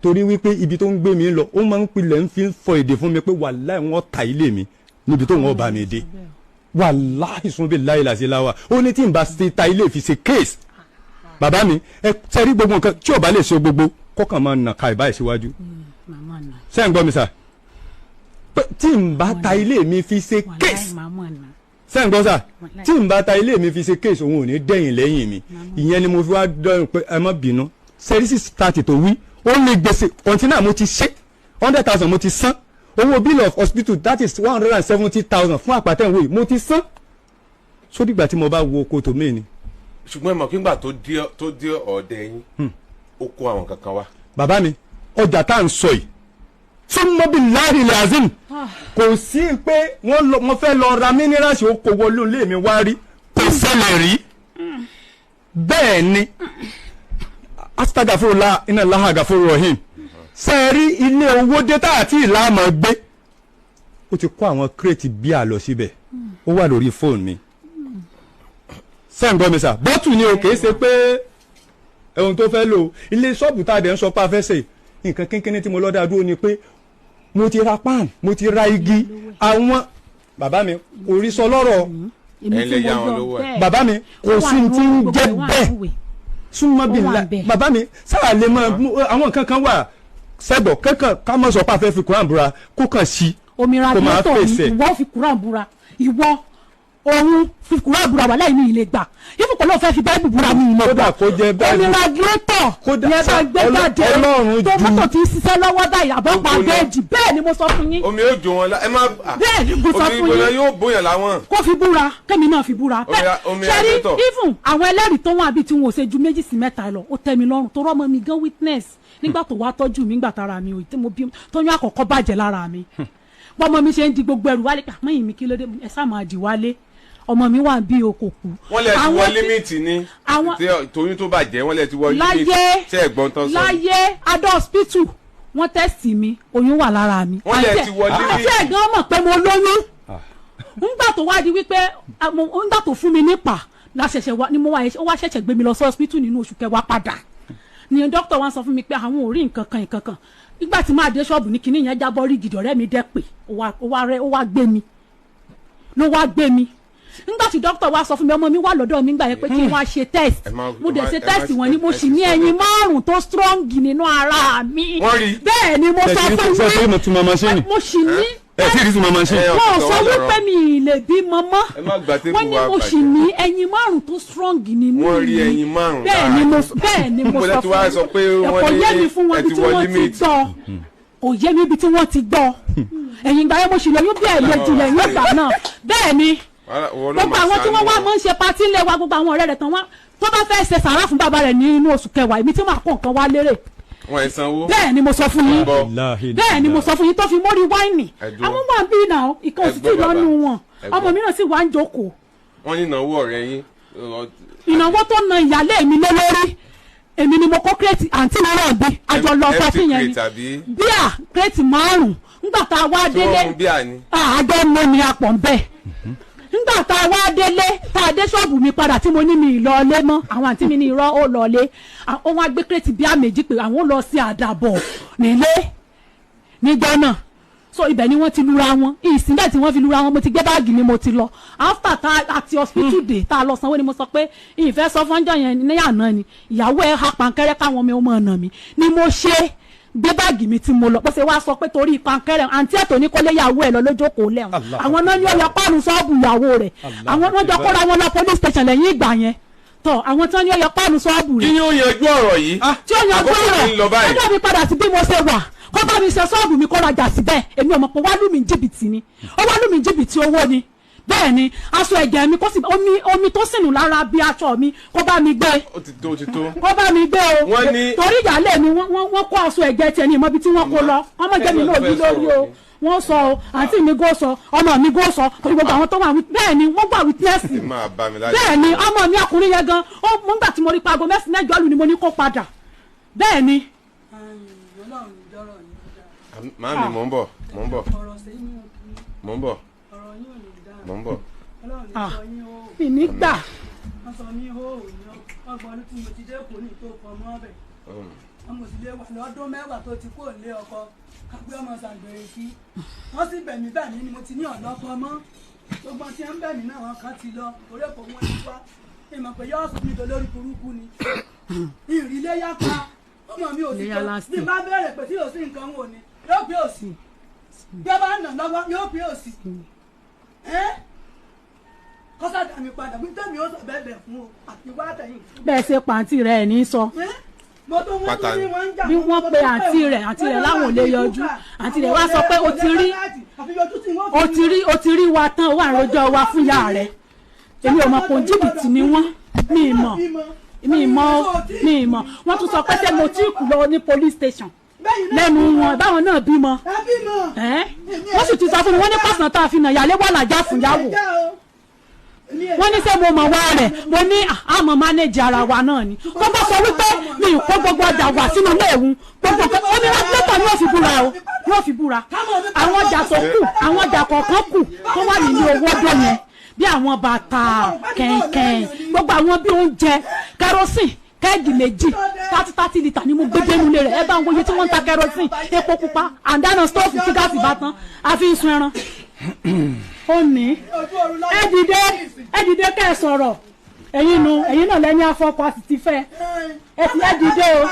torí wípé ibi tó ń gbé mi lọ ó máa ń pilẹ̀ ń fi fọ èdè fún mi pé wàláì wọ́n ta ilé mi níbi tó wọ́n bá mi dé, wàláì sún bí láì làṣẹ láwà, ó ní tí n bá ṣe ta ilé fi ṣe case. Bàbá mi, ẹ sẹ́rí gbogbo nǹkan tí ò bá lè ṣe gbogbo kọ́kàn máa nà ká ìbáyìí síwájú. Ṣé ń gbọ́ mi sà? Tí n bá ta ilé mi fi ṣe case, ṣé ń gbọ́ sà? Tí n bá ta ilé mi fi ṣe case, òun ò ní dẹ̀yìn lẹ́yìn mi. Ìyẹn ni mo fi wá dọ́rùn pé ẹ má bínú. Sẹ́rí 630 tó wí, ó ní gbèsè kọ̀ǹtínà mo ti ṣe 100,000 mo ti san, owó bill of hospital that is 170,000 fún àpàtẹ́wò yìí mo ti san. Sódìgbà tí mo bá wo oko tòmí ni. Ṣùgbọ́n ẹ mọ̀ kí ngbà tó dé ọ̀dẹ̀ yín, ó kó àwọn kankan wá. Bàbá mi, ọjà tá à ń sọ yìí, súnmọ́bí láàrin lazim, kò sí pé wọ́n fẹ́ lọ ra mínírààsì ó kó wọlé ilé mi wá rí, kò ṣẹlẹ̀ rí. Bẹ́ẹ̀ ni, astagafurula iná lahagafuru rahim, sẹ́ẹ̀rí ilé owó dé tá àti ìlànà gbé, ó ti kó àwọn kírètì bíà lọ síbẹ̀, ó wà lórí fóònù mi. Sẹ́ǹgbọ́n mi sà, bọ́tù ni o, kìí ṣe pé ohun tó fẹ́ lò. Ilé ṣọ́ọ̀bù tá a dẹ̀ ń sọ pé a fẹ́ ṣe nǹkan kínkínní tí mo lọ́dà dúró ni pé mo ti ra pan, mo ti ra igi. Àwọn bàbá mi kò rí sọ lọ́rọ̀. Bàbá mi kò sí ti ń jẹ́ bẹ́ẹ̀. Súnmọ́ bí ńlá bàbá mi sáà lè mọ àwọn nǹkan kan wà sẹ́gbọ̀ kankan ká mọ̀ sọ pé a fẹ́ fi Kùránì búra kó kàn sí. Omi radiator mi, ìwọ fi Kùránì búra, ìwọ òun fi Kùránì búra wà láì ní ilé gbà, ìfúkọ̀ ló fẹ́ fi báìbù búra mi ìmọ̀ gbà. Omi radiator yẹn bá gbé jáde tó mọ́tò tí ń ṣiṣẹ́ lọ́wọ́ báyìí àbọ̀pá bẹ́ẹ̀jì. Bẹ́ẹ̀ ni mo sọ fún yín. Omi yóò jó wọn ẹ má. Bẹ́ẹ̀ ni mo sọ fún yín. Omi ìgbóná yóò bóyá láwọn. Kó fi búra, kẹ́mi náà fi búra. Ṣẹ́rí even àwọn ẹlẹ́rìí tó wà bíi tí wọn ò ṣe ju 2 sí 3 lọ, ó tẹ́ mi lọ́rùn tó rọ́mọ mi gan witness nígbà tó wá tọ́jú mi nígbà tára mi ò tí mo bí tóyún àkọ́kọ́ bàjẹ́ lára mi. Bọ́mọ mi ṣe ń di gbogbo ẹrù wálé, àmọ́ ìmí kí ló dé, ẹ sá máa dì wálé. Ọmọ mi wà bí okò kú. Wọ́n lè ti wọ límìtì ni toyún tó bàjẹ́, wọ́n lè ti wọ límìtì. Ṣé ẹ̀gbọ́n tán sọ. Láyé adó hospital wọ́n tẹ́sì mi, oyún wà lára mi. Wọ́n lè ti wọ límìtì. Àti ẹ̀gbọ́n mọ̀ pé mo lóyún. Ńgbà tó wá di wípé ńgbà tó fún mi nípa la ṣẹ̀ṣẹ̀ wá ni mo wá, ó wá ṣẹ̀ṣẹ̀ gbé mi lọ sí hospital nínú oṣù kẹwàá padà. Ni dókítà wa sọ fún mi pé àwọn ò rí nǹkan kan nǹkan kan. Nígbà tí máa dé ṣọ́ọ̀bù ní kinní yẹn jábọ́ rí gidi, ọ̀rẹ́ mi dẹ́ pé ó wá gbé mi ló wá gbé mi. Nígbà tí dókítà wa sọ fún mi, ọmọ mi wà lọ́dọ̀ mi gbà yẹn pé kí wọ́n á ṣe test. Mo dẹ̀ ṣe test wọn ni mo sì ní ẹyin 5 tó strong nínú ara mi. Bẹ́ẹ̀ ni mo sọ fún mi, mo sì ní wọ́n sọ wípé mi lè bí mọ́mọ́, wọ́n ní mo sì ní ẹyin 5 tó strong nínú mi. Bẹ́ẹ̀ ni mo sọ fún mi, kò yé mi fún wọn ibi tí wọ́n ti gbọ́, kò yé mi ibi tí wọ́n ti gbọ́. Ẹ̀yìn ìgbà yẹn mo sì lóyún bí ẹ̀ẹ̀mejì lẹ́yìn ìgbà náà. Bẹ́ẹ̀ ni gbogbo àwọn tí wọ́n wá máa ń ṣe patí ńlẹ̀ wa, gbogbo àwọn ọ̀rẹ́ rẹ̀ tán wá tó bá fẹ́ ṣe sàrà fún bàbá rẹ̀ nínú oṣù kẹwàá, èmi tí màá kó nǹkan wá lérè. Bẹ́ẹ̀ ni mo sọ fún yín, bẹ́ẹ̀ ni mo sọ fún yín tó fi mórí wáìnì. Àwọn wà bí náà ìkan òsì tí lọ́nu wọn, ọmọ mìíràn sì wá ń jókòó. Wọ́n ní ìnáwó ọ̀rẹ́ yín. Ìnáwó tó na ìyálé mi lé lórí, èmi ni mo kó kírètì àǹtí mi náà gbé àjọ lọ patí yẹn ni bíà kírètì 5. Nígbà tá a wá délé àjọ mọ́ mi apọ̀ ń bẹ́ẹ̀. Nígbà tá a wá délé, tá a dé ṣọ́ọ̀bù mi padà tí mo ní mi ìlọlé mọ́, àwọn àǹtí mi ní irọ́ ó lọlé. Ó wá gbé kírètì bíà 2 pé àwọn ó lọ sí àdàbọ̀ nílé níjọ́ náà. So ibẹ̀ ni wọ́n ti lura wọn. Ìsìnbẹ̀ tí wọ́n fi lura wọn, mo ti gbé báàgì mi, mo ti lọ. After tá àti hospital day tá a lọ sanwó ni mo sọ pé ìfẹ́ sọ fọ́njọ́ yẹn ní àná ni ìyàwó ẹ̀ ha pankẹ́rẹ́ káwọn ọmọ ọmọ ọ̀nà mi ni mo ṣe gbé báàgì mi tí mo lọ. Bó ṣe wá sọ pé torí pankẹ́rẹ́ àǹtí ẹ̀tọ́ ní kọ́lé ìyàwó ẹ̀ lọ lójókòó lẹ́wọ̀n. Àwọn náà ní ọyọ páànù ṣọ́ọ̀bù ìyàwó rẹ̀. Àwọn wọ́n jọ kóra wọn lọ police station lẹ́yìn ìgbà yẹn. Tọ́ àwọn tí wọ́n ní ọyọ páànù ṣọ́ọ̀bù rẹ̀. Kí ni ó yanjú ọ̀rọ̀ yìí? Tí ó yanjú ọ̀rọ̀ ọjọ́ mi padà sí bí mo ṣe wà. Kó bá mi ṣe ṣọ́ọ̀bù mi kó rajà síbẹ̀. Èmi ò mọ̀ pé wá lù mí jìbìtì ni. Ó wá lù mí jìbìtì owó ni. Bẹ́ẹ̀ ni aṣọ ẹ̀jẹ̀ mi kó sì omi tó sìnù lára bí aṣọ mi kó bá mi gbé. Ó ti tó, ó ti tó. Kó bá mi gbé o. Torí ìyáálé mi wọ́n kó aṣọ ẹ̀jẹ̀ tiẹ̀ ní ìmọ̀ ibi tí wọ́n kó lọ. Ọmọ jẹ́ mi náà yí lórí o. Wọ́n sọ o, àǹtí mi gò sọ, ọmọ mi gò sọ, torí gbogbo àwọn tó wà bẹ́ẹ̀ ni wọ́n gbà witness. Bẹ́ẹ̀ ni ọmọ mi ọkùnrin yẹn gan, ó mú gbà tí mo rí pa aago 9-8 lù ni mo ní kó padà. Bẹ́ẹ̀ ni. Màámi mò ń bọ̀, mò ń bọ̀, mò ń bọ̀, mò ń bọ̀. Mi ní gbà. Wọ́n sọ ní hóòrò ní ọgbọ̀n ọdún tí mo ti dé kò ní tó pọ̀ mọ́ bẹ̀. Ọmọ sì lè wà lọ́dún 10 tó ti kúrò nílé ọkọ, kápẹ́ ọmọ ṣàgbèrè kí. Wọ́n sì bẹ̀mí bẹ̀mí ni mo ti ní ọ̀lọ́kọ mọ́. Gbogbo tí ń bẹ̀mí náà wọn kan ti lọ, orí èkó wọn ti wá. Ìmọ̀ pé yóò sọ mi dolórí burúkú ni. Ìrìlé yá pa, ọmọ mi ò sí tó. Bí n bá bẹ̀rẹ̀ pé tí yóò sí nǹkan wò ni, yóò pé òsì. Bí ẹ bá nà lọ́wọ́, yóò pé òsì. Kọ́sá dà mí padà, bí tẹ́mi ó sọ bẹ́ẹ̀ bẹ̀ fún o, àti wá tẹ̀yìn. Bẹ́ẹ̀ ṣe pàǹtí rẹ̀ ní sọ. Bí wọ́n pe àǹtí rẹ̀ láwọn ò lè yọjú. Àǹtí rẹ̀ wá sọ pé o ti rí wa tán, ó wà rojọ́ wa fún ìyá rẹ̀. Èmi ò mọ̀ pé jìbìtì ni wọ́n. Mi mọ̀, mi mọ̀, mi mọ̀. Wọ́n tún sọ pé ṣé mo ti kú lọ ní police station lẹ́nu wọn, báwọn náà bímọ. Wọ́n sì ti sọ fún mi, wọ́n ní pàṣán tá a fi nà yálé wà lájà fún yàwó. Wọ́n ní ṣé mo mọ̀ wá rẹ̀, mo ní àmọ́ mánéjì ara wa náà ni. Tó bá sọ wípé mi ò kó gbogbo ọjà wá sínú ilé ìwú, gbogbo nǹkan ó ní lọ́tọ̀ ni yóò fi búra o, yóò fi búra. Àwọn ọjà tó kù, àwọn ọjà kọ̀ọ̀kan kù tó wà nínú owó ọdún yẹn, bí àwọn bàtà, kẹ̀kẹ́, gbogbo àwọn bí oúnjẹ, kerosene, kẹ́ẹ̀gì méjì, 30 litre ni mo gbé dénú ilé rẹ̀. Ẹ bá ń wòye tí wọ́n ń ta kerosene, epo pupa, àǹdáná stóòfù tí gáàsì bá tán, a fi ń sun ẹran. Ó ní ẹ dìde, ẹ dìde kẹ́ ẹ sọ̀rọ̀. Ẹ̀yin nu, ẹ̀yin náà lẹ́ni afọ́kọ a sì ti fẹ́. Ẹ ti ẹ dìde o,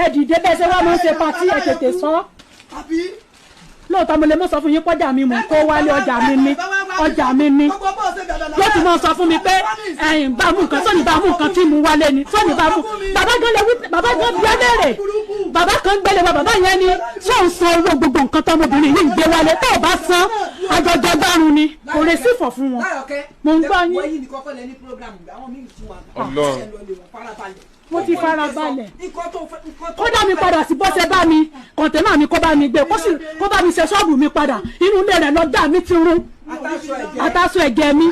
ẹ dìde bẹ́ẹ̀ ṣe wá máa ń ṣe patí, ẹ tètè sọ. Lóòótọ́ mo lè mọ̀ sọ fún yín pọ́jà mi mò ń kó wálé, ọjà mi ní, ọjà mi ní. Yóò ti mọ̀ sọ fún mi pé ẹ̀yìn bá mú nǹkan, sọ́ni bá mú nǹkan tí mo wálé ni, sọ́ni bá mú. Bàbá gan lè wí, bàbá gan bí ẹlẹ́rè. Bàbá kan gbélé wa, bàbá yẹn ni sọ ń san owó gbogbo nǹkan tọmọbìnrin yìí ń gbé wálé, tó o bá san àjọjọ gbárùn ni, kò lè sí fọ̀ fún wọn. Mo ń gbọ́ yín. Ọlọ́run. Mo ti fara balẹ̀. Kó dá mi padà sí bọ́sẹ̀ bá mi, kọ̀ǹtẹ́nà mi kó bá mi gbé, kó bá mi ṣe ṣọ́ọ̀bù mi padà. Inú ilé rẹ̀ lọ́jà mi ti rún. Àtàṣọ ẹ̀jẹ̀ mi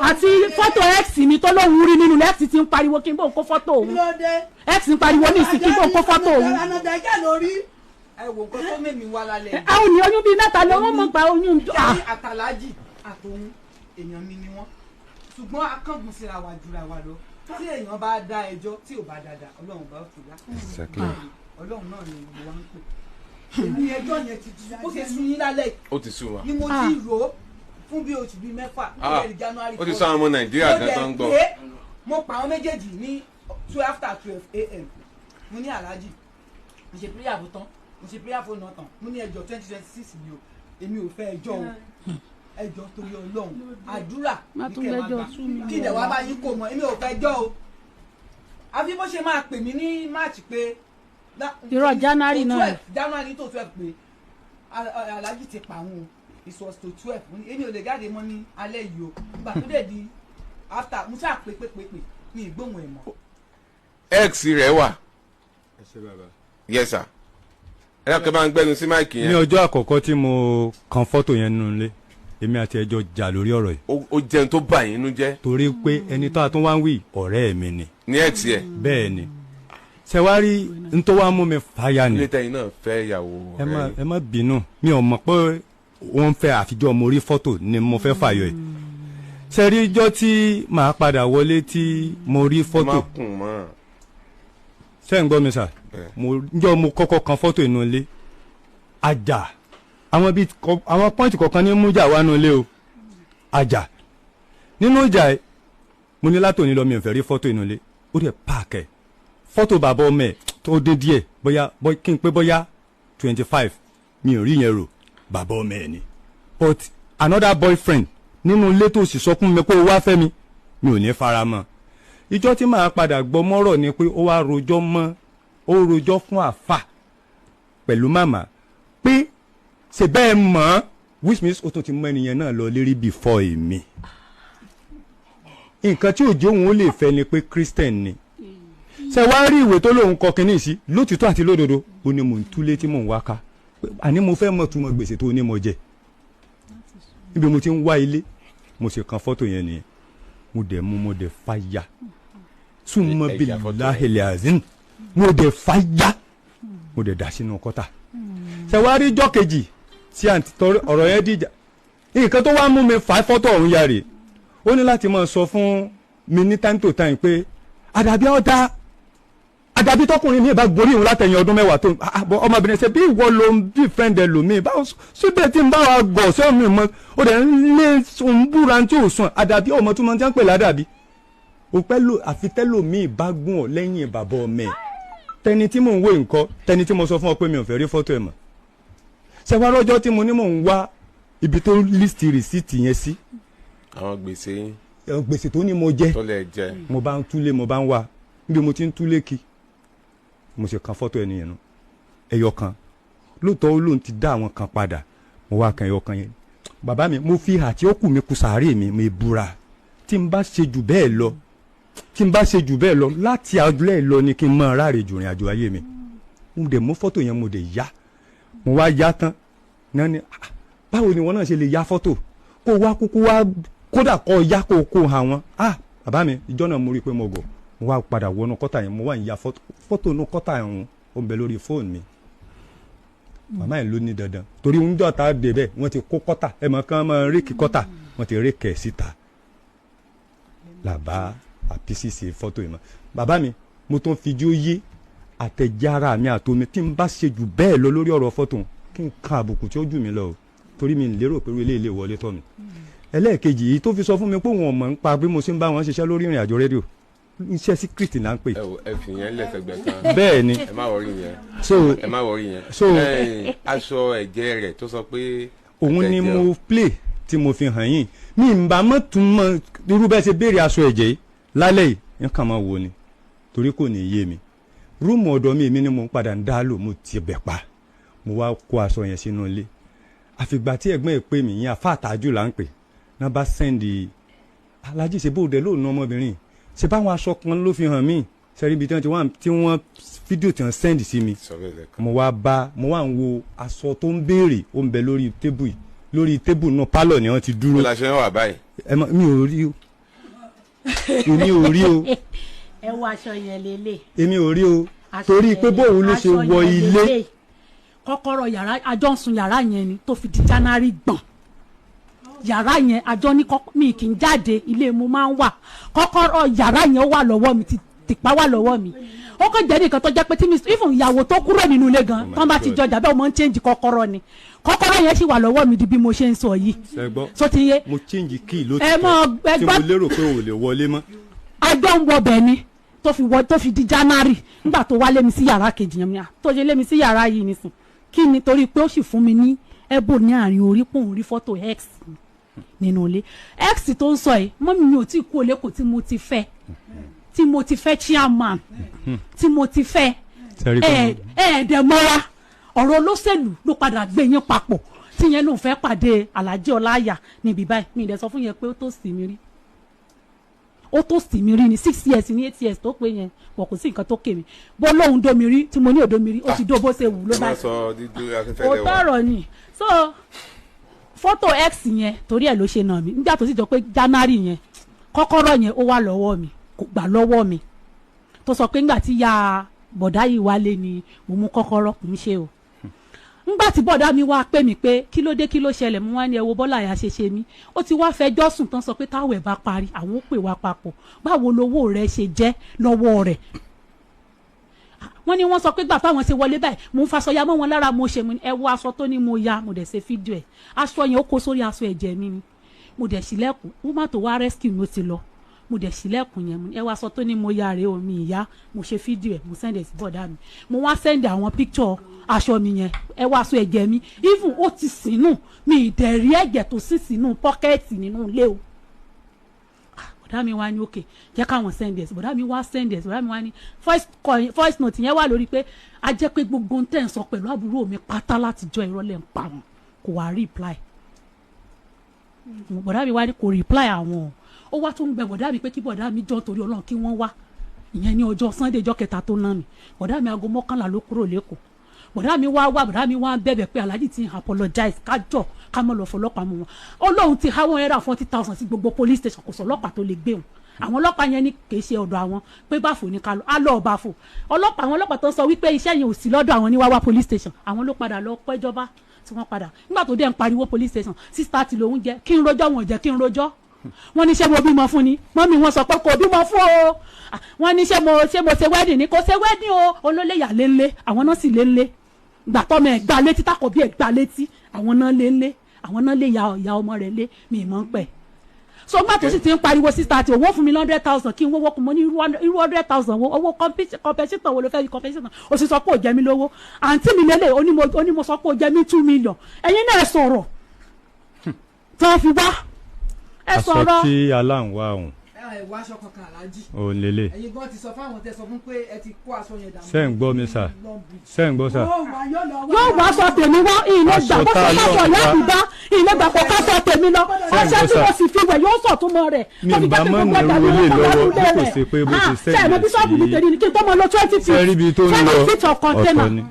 àti fọ́tò x mi tó lóun rí nínú x ti ń pariwo kí n bò ń kó fọ́tò òun. X ń pariwo ní ìsìn kí n bò ń kó fọ́tò òun. Àwọn ènìyàn oyún bíi mẹ́ta ni wọ́n mọ̀ gba oyún. Àtàlájì àtòun èèyàn mi ni wọ́n, ṣùgbọ́n akángun síra wa jura wa lọ. Tí èèyàn bá dá ẹjọ́ tí ò bá dáadáa, Ọlọ́run bá fi wá. Ọlọ́run náà ni gbogbo wa ń pè. Èmi ẹjọ́ yẹn ti bó ṣe sun yín lálẹ́ ó ti sú wa. Ni mo ti rò ó fún bí oṣù bíi mẹ́fà ní January. Ó ti sọ àwọn ọmọ Nàìjíríà gan tó ń gbọ́. Mo pa àwọn méjèèjì ní 12:45 a.m. Mo ní Alhaji, mo ṣe prayer fún tán, mo ṣe prayer fún náà tán, mo ní ẹjọ́ 2026 ni o, èmi ò fẹ́ ẹjọ́ o. Ẹjọ́ torí Ọlọ́run, àdúrà ní kẹ́ máa gbà kí ìdẹ̀ wá bá yín kò mọ̀, èmi ò fẹ́ jọ́ o. Àfi bó ṣe máa pè mí ní March pé irọ́ January náà, January tó 12 pé Alhaji ti pa àwọn o, it was to 12. Èmi ò lè jáde mọ́ ní alẹ́ yìí o. Nígbà tó dẹ̀ di after mo ṣáà pé pé pé pé mi ìgbóhùn ẹ̀ mọ́. X rẹ̀ wà. Yes sir. Ẹ dákẹ́ bá ń gbẹ́nu sí máìkì yẹn. Ní ọjọ́ àkọ́kọ́ tí mo kan fọ́tò yẹn nínú ilé, èmi àti ẹjọ́ jà lórí ọ̀rọ̀ yìí. Ó jẹun tó bà yín nínú jẹ́. Torí pé ẹni tó a tún wá ń wí ọ̀rẹ́ mi ni. Ní ẹ̀ tiẹ̀. Bẹ́ẹ̀ ni. Ṣé wá rí n tó wá mú mi fàyà ni. Ilé tẹ̀yin náà fẹ́ ìyàwó ọ̀rẹ́ yìí. Ẹ má bínú, mi ò mọ̀ pé wọ́n fẹ́ àfijọ́ mo rí fọ́tò ni mo fẹ́ fàyọ ẹ̀. Ṣé rí ijọ́ tí màá padà wọlé tí mo rí fọ́tò. Ẹ má kùn mọ́. Ṣé ń gbọ́ mi sà? Njọ́ mo kọ́kọ́ kan fọ́tò inú ilé. Àjà àwọn bíi àwọn pọ́ǹtì kọ̀ọ̀kan ní mújà wà nínú ilé o. Àjà nínú ìjà ẹ̀ mo ní látòní lọ mi ò fẹ́ rí fọ́tò inú ilé. Ó dẹ̀ páàkì ẹ̀ fọ́tò bàbá ọmọ ẹ̀ tó dé díẹ̀ bóyá kí n pé bóyá 25 mi ò rí yẹn rò bàbá ọmọ ẹ̀ ni. But another boyfriend nínú ilé tó sì sọ fún mi pé ó wá fẹ́ mi, mi ò ní fara mọ́. Ìjọ́ tí màá padà gbọ́ mọ́rọ̀ ni pé ó wá rojọ́ mọ́, ó rojọ́ fún àfà pẹ̀lú màmá pé ṣe bẹ́ẹ̀ mọ̀, which means ó tún ti mọ ẹnìyẹn náà lọ lérí before èmi. Nǹkan tí òjò òun ó lè fẹ́ ni pé Christian ni. Ṣé wàá rí ìwé tó lóun kọ kínní sí lótìtọ́ àti lódodo, ó ní mò ń túlé tí mò ń wá ká, àní mo fẹ́ mọ̀ túmọ̀ gbèsè tó ní mo jẹ. Níbi mo ti ń wá ilé, mo sì kan fọ́tò yẹn nìyẹn, mo dẹ̀ mú, mo dẹ̀ fàyà súnmọ́ bíláhìlì azim, mo dẹ̀ fàyà, mo dẹ̀ dà sínú kọ́tà. Ṣé wàá rí ijọ́ kejì tí àǹtí torí ọ̀rọ̀ yẹn dìjà, nǹkan tó wá mú mi fà fọ́tò ọ̀hún ya rè, ó ní láti máa sọ fún mi ní time to time pé àdàbí ọ̀dà àdàbí tọkùnrin mi bá gorí òun látẹ̀yìn ọdún mẹ́wàá tó ọmọbìnrin ṣe bí ìwọ ló ń bí friend ẹlòmíì báwo síbẹ̀ tí ń bá wa gọ̀ sẹ́mi mọ́ ó dẹ̀ ń lé òun búra tí ò sùn àdàbí ọmọ tó máa ń pè ládàbí o pẹ́ lò àfitẹ́lòmíì bá gùn ọ́ lẹ́yìn bàbá ọmọ ẹ̀ tẹni tí mò ń wé nǹkan tẹni tí mo sọ fún ọ pé mi ò fẹ́ rí fọ́tò ẹ̀ mọ́ ṣe wá lọ́jọ́ tí mo ní mò ń wá ibi tó list rìsíìtì yẹn sí. Àwọn gbèsè yín. Gbèsè tó ní mo jẹ tó lè jẹ. Mo bá ń túlé mo bá ń wá níbi mo ti ń túlé kí mo ṣe kan fọ́tò ẹni yẹn nu ẹyọ kan lóòótọ́ ó lóun ti dá àwọn kan padà mo wá kan ẹyọ kan yẹn bàbá mi mo fi àti ó kù mi kù sàárè mi mo búra Tí n bá ṣe jù bẹ́ẹ̀ lọ, tí n bá ṣe jù bẹ́ẹ̀ lọ, láti alẹ́ lọ ni kí n máa ráre jù rìn àjò ayé mi. Mo dẹ̀ mú fọ́tò yẹn, mo dẹ̀ yá, mo wá yá tán náà ni, "Ah, báwo ni wọn náà ṣe lè ya fọ́tò kó wá kúkú wá kódà kó ya kó kó hàn wọn?" Ah, bàbá mi, ìjọ náà mo rí i pé mo gọ̀. Mo wá padà wọnú kọ́tà yẹn, mo wá ń ya fọ́tò inú kọ́tà yẹn, ó ń bẹ lórí fóònù mi. Màmá yẹn ló ní dandan, torí ń dọ̀ta débẹ̀, wọ́n ti kó kọ́tà ẹ̀ mọ̀ kán mọ̀ réèkì kọ́tà, wọ́n ti réèkì ẹ̀ síta làbá àpísìsì fọ́tò yìí mọ́. Bàbá mi, mo tún fi jó yé àtẹ̀jára mi àtomi, tí n bá ṣe jù bẹ́ẹ̀ lọ lórí ọ̀rọ̀ fọ́tò, kí n kan àbùkù tí ó jù mí lọ o, torí mi ń lérò pé irú eléyìí lè wọlé tọ́ mi. Ẹlẹ́ẹ̀kejì yìí tó fi sọ fún mi pé òun ọ̀mọ̀ ń pa bí mo ṣe ń bá wọn ṣiṣẹ́ lórí ìrìn àjò rédíò, iṣẹ́ secret là ń pè. Ẹ wò, ẹ fi yẹn lẹ́sẹ̀gbẹ̀ kan. Bẹ́ẹ̀ ni. Ẹ má worry yẹn. So Ẹ má worry yẹn. So- Aṣọ ẹ̀jẹ̀ rẹ̀ tó sọ pé Òun ni ẹ̀jẹ̀ mo play tí mo fi hàn yín. Mi ń bá mọ́ tún mọ́ irú bẹ́ẹ̀ ṣe béèrè aṣọ ẹ̀jẹ̀ yìí lálẹ́ yìí, nǹkan máa wò ni, torí kò ní yé mi. Room ọ̀dọ̀ mi, èmi ni mo ń padà ń dá lò, mo ti bẹ̀ pa, mo wá kó aṣọ yẹn sínú ilé. Àfìgbà tí ẹ̀gbọ́n ẹ̀ pè mí yẹn, àfa àtàjù là ń pè náà, bá send, "Alájí, ṣe bóde lóòónú ọmọbìnrin ṣe báwọn aṣọ kan ló fi hàn mí?" Sẹ́rí ibi tí wọ́n ti wá tí wọ́n fídíò tí wọ́n send sí mi. Sọ bẹ́ẹ̀ lẹ́kọ̀ọ́. Mo wá bá mo wá ń wo aṣọ tó ń béèrè, ó ń bẹ lórí tébù yìí, lórí tébù náà, pálọ̀ ni wọ́n ti dúró. Kó la ṣe ń wà báyìí? Ẹ mọ, mi ò rí o, èmi ò rí o. Ẹ wo aṣọ yẹn lélẹ̀. Èmi ò rí o. Aṣọ Torí yẹn pé bóun ló ṣe aṣọ wọ yẹn ilé. lélẹ̀. Kọ́kọ́rọ́ yàrá àjọ ń sun yàrá yẹn ni tó fi di January gbọ̀n. Yàrá yẹn àjọ ní kọ́kọ́, mi kì í jáde, ilé mo máa ń wà. Kọ́kọ́rọ́ yàrá yẹn ó wà lọ́wọ́ mi, tìpá wà lọ́wọ́ mi. Ó kàn jẹ́ nìkan tó jẹ́ pé tí mi even ìyàwó tó kúrò nínú ilé gan Oh my tán bá ti God. jọjà bẹ́ẹ̀, mo ń change kọ́kọ́rọ́ ni. Kọ́kọ́rọ́ yẹn sì wà lọ́wọ́ mi di bí mo ṣe ń sọ yìí. Ṣé gbọ́? So ti yé. Mo change key ló ti Ẹ mọ tọ́ tí mo ẹgbẹ́- lérò pé ò lè wọlé mọ́. Àjọ ń wọbẹ̀ ni tó fi wọ, tó fi di January. Nígbà tó wá lé mi sí yàrá kejì yẹn, mi à tó ṣe lé mi sí yàrá yìí nísìn kí ni? Torí pé ó sì fún mi ní ẹ̀bùn ní àárín orí pòun rí fọ́tò ex mi nínú ilé. Ex tó ń sọ yìí, mọ́mí mi ò tí kú olẹ́kọ̀ọ́ tí mo ti fẹ́, tí mo ti fẹ́ chairman, tí mo ti fẹ́. Sẹ́rí Ẹ ẹ dẹ̀ mọ́ra, ọ̀rọ̀ olóṣèlú ló padà gbé yín papọ̀ tí yẹn lòun fẹ́ pàdé Alhaji Ọláyà níbi báyìí. Mi ì dẹ̀ sọ fún yẹn pé ó tó sì mí rí, ó tó sì mí rí ní 6 years, ní 8 years tó pé yẹn wọ̀, kò sí nǹkan tó kè mí bó lóun dómi rí tí mo ní òdómi rí, ó ti dó bó ṣe wù ló Ẹ má bá sọ dídú afẹ́fẹ́ òótọ́ lẹ́wà. ọ̀rọ̀ ni. So fọ́tò ex yẹn, torí ẹ̀ ló ṣe nà mí. Nígbà tó sì jọ pé January yẹn, kọ́kọ́rọ́ yẹn ó wà lọ́wọ́ mi, kò gbà lọ́wọ́ mi, tó sọ pé ńgbà tí ya bọ̀dá yìí wálé ni mo mú kọ́kọ́rọ́, kò ń ṣe o. Ńgbà tí bọ̀dá mi wá pè mí pé kí ló dé, kí ló ṣẹlẹ̀, mo wá ní ẹ wo bọ́lá àyà ṣe ṣe mí. Ó ti wá fẹjọ́ sùn tán, sọ pé táwọn ẹ̀ bá parí, àwọn ó pè wá papọ̀. Báwo lowó rẹ̀ ṣe jẹ́ lọ́wọ́ rẹ̀? Wọ́n ní wọ́n sọ pé gbà táwọn ṣe wọlé báyìí, mo ń faṣọ ya mọ́ wọn lára. Mo ṣe, mo ní ẹ wo aṣọ tó ní mo ya, mo dẹ̀ ṣe fídíò ẹ̀. Aṣọ yẹn ó kó sórí aṣọ ẹ̀jẹ̀ mi ni. Mo dẹ̀ ṣílẹ̀kùn, woman tó wá rescue mi ó ti lọ. Mo dẹ̀ ṣílẹ̀kùn yẹn, mo ní ẹ wo aṣọ tó ní mo ya rèé o, mi ìyá. Mo ṣe fídíò ẹ̀, mo send ẹ̀ sí bọ̀dá mi. Mo wá send àwọn picture aṣọ mi yẹn, ẹ wo aṣọ ẹ̀jẹ̀ mi. Even ó ti sínú mi, ìdẹ̀rí ẹ̀jẹ̀ tó sì sínú pocket nínú ilé o. Bọ̀dá mi wá ní òkè jẹ́ káwọn send ẹ̀. Bọ̀dá mi wá send ẹ̀. Bọ̀dá mi wá ní voice call, voice note yẹn wà lórí pé a jẹ́ pé gbogbo ohun tẹ̀ ń sọ pẹ̀lú àbúrò mi pátá láti jọ, ìrọ̀lẹ́ ń pa wọn. Kò wá reply. Bọ̀dá mi wá ní kò reply àwọn o. Ó wá tún ń bẹ bọ̀dá mi pé kí bọ̀dá mi jọ torí Ọlọ́run kí wọ́n wá. Ìyẹn ní ọjọ́ Sunday, ọjọ́ kẹta tó ná mi. Bọ̀dá mi, aago 11 ló kúrò lẹ́kọ̀ọ́. Bọ̀dá mi wá wá, bọ̀dá mi wá ń bẹ̀bẹ̀ pé Alhaji ti ń apologize, kájọ ká mọ̀ lọ fọlọ́pàá mú wọn. Ó lóun ti há 140,000 sí gbogbo police station, kò sọ ọlọ́pàá tó lè gbé wọn. Àwọn ọlọ́pàá yẹn ní kì í ṣe ọ̀dọ̀ àwọn, pé báfò ní ká lọ, á lọ báfò ọlọ́pàá. Àwọn ọlọ́pàá tó ń sọ wípé iṣẹ́ yẹn ò sí lọ́dọ̀ àwọn ní wáwá police station, àwọn ló padà lọ pẹ́jọba tí wọ́n padà. Nígbà tó dẹ̀ ń pariwo police station, 6:30 lòún jẹ́ kí n rojọ́, wọn ò jẹ́ kí n rojọ́. Wọ́n ní ṣé mo bímọ fún ni? Mọ́mí wọn sọ pé kò bímọ fún o. Ah, wọ́n ní ṣé mo ṣe wedding ni? Kò ṣe wedding o. Olólèyà léńlé, àwọn náà sì léńlé. Gbà tọ́mọ ẹ̀ gbá létí, takọ̀ bí ẹ̀ gbá létí, àwọn náà léńlé, àwọn náà lé ya ọmọ rẹ̀ lé mi ìmọ̀ ń pẹ̀. So nígbà tó sì ti ń pariwo 6:30, owó fún mi 100,000 kí n wọ́wọ́ kún. Mo ní irú 100,000 wo? Owó compensation wo ló fẹ́ fi compensation? O sì sọ pé ò jẹ mí lówó. Àǹtí mi lélẹ̀, onímọ̀ sọ pé ò jẹ mí 2 million. Ẹ̀yin náà sọ̀rọ̀ tí wọ́n fi wá ẹ Aṣọ sọ̀rọ̀. tí aláǹwá ọ̀hún. Ẹ wọ aṣọ kankan, aláàjì. Ò lélẹ̀. Ẹ̀yin gan ti sọ fáwọn tẹ sọ fún pé ẹ ti kó aṣọ yẹn dànù. Ṣé ń gbọ́ mi sà? Long Bridge. Ṣé ń gbọ́ sà? Yóò wá, yóò lọ wá. Yóò wá aṣọ tèmi wá, ìlé Aṣọ gbà bó tá ṣe a káṣọ lọ ìyá wá. Àbúdá, ìlé gbà kó káṣọ tèmi lọ. Ṣé ń Ọṣẹ gbọ́ tí sà? mo sì fi wẹ̀ yóò sọ̀ tó mọ rẹ̀. Mi Tó fi bá jẹ́ pé mọ̀ gbogbo ọjà nírú mi ilé ló kọ́ lọ́wọ́ lọ́dún bí kò rẹ̀. ṣe pé bó ṣe Ah, ṣe sẹ́yìn ẹ̀mọ́ bí ṣọ́ọ̀bù mi sí. tẹ̀lé ni kí n tó mọ lọ 20 Ṣé rí ibi feet tó ń 20 lọ? feet of container, Ọ̀tọ̀ ni.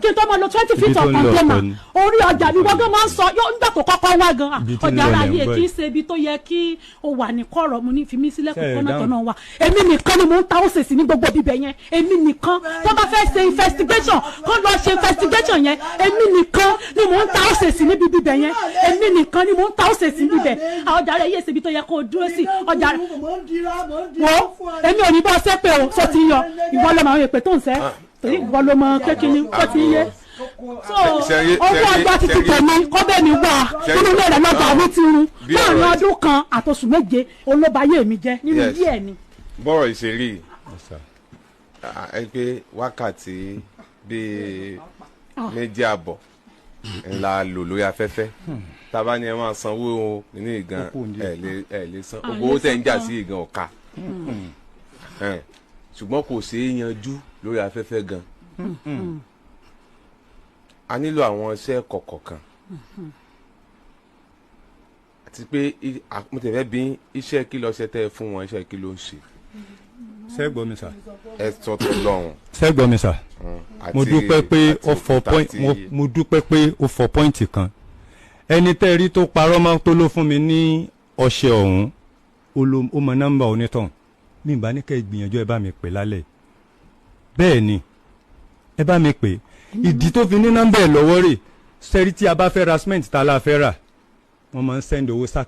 kí n tó mọ lọ 20 Ibi feet tó of ń lọ container ọ̀tọ̀ ni. orí ọjà mi gbọ́dọ̀ máa ń sọ yóò nígbà tó kọ́kọ́ wá gan ah, Ibi tí ń ọjà lọ ara lẹ̀ ń yìí gbọ́ kì í yìí. ṣe ibi tó yẹ kí o wà ní kọ̀rọ̀. Mo ní fi mí sílẹ̀ Ṣé ẹ kókó náà dáhùn? tọ̀nà wa. Èmi nìkan ni mò ń ta òṣèṣì ní gbogbo bíbẹ̀ yẹn, èmi nìkan. Tó bá fẹ́ ṣe investigation, kó lọ ṣe investigation yẹn. Èmi nìkan ni mò ń ta òṣèṣì níbi bíbẹ̀ yẹn, èmi nìkan ni mò ń ta òṣèṣì níbẹ̀. Àwọn ọjà rẹ̀ yé ṣe ibi tó yẹ kó o dúró sí ọjà rẹ̀. Mò ń dira, mò ń dira Wo, fún ọ. èmi ò ní bọ́ sẹ́pẹ̀ o. Sọ ti yọ, ìwọ ló mọ àwọn èpè tó ń sẹ́, torí ìwọ ló mọ kékeré tó ti yé. So owó ọjà títí tẹ̀mí kọ́bẹ̀ mi wà nínú ilé rẹ̀ lọ́jà mi ti run Bí láàrin ọ̀rọ̀ ọdún kan àtòṣù 7, olóbayé mi jẹ́ nínú Yes. díẹ̀ ni. Bọ́rọ̀ ìṣeré Sà. ẹ pé wákàtí bíi 2.5 ńlá lò lórí afẹ́fẹ́. Tábà ni ẹ máa sanwó ní ìgan Ó kù ní. ẹ lè san À gbogbo lè owó tẹ̀ ń jà san sí ìgan ọ̀ka. Ṣùgbọ́n kò ṣeé yanjú lórí afẹ́fẹ́ gan. A nílò àwọn iṣẹ́ kọ̀ọ̀kan kan àti pé mo tẹ̀ fẹ́ bí iṣẹ́ kí lọ́ọ́ ṣe tẹ́ ẹ fún wọn, iṣẹ́ kí ló ń ṣe. Ṣé gbọ́ mi sà? Ẹ sọ tó lọ́hùn. Ṣé gbọ́ mi sà? Mo dúpẹ́ pé ó fọ point mo dúpẹ́ pé ó fọ point kan. Ẹni tẹ́ rí tó parọ́ mọ́ tó ló fún mi ní ọṣẹ ọ̀hún, ó mọ nọ́mbà onítọ̀hún. Mi bá ní kẹ́ ẹ gbìyànjú, ẹ bá mi pè lálẹ́. Bẹ́ẹ̀ ni, ẹ bá mi pè. Ìdí tó fi ní nọ́mbà ẹ̀ lọ́wọ́ rè sẹ́rí tí a bá fẹ́ ra cement tá a la fẹ́ rà, wọ́n máa ń send owó sáà.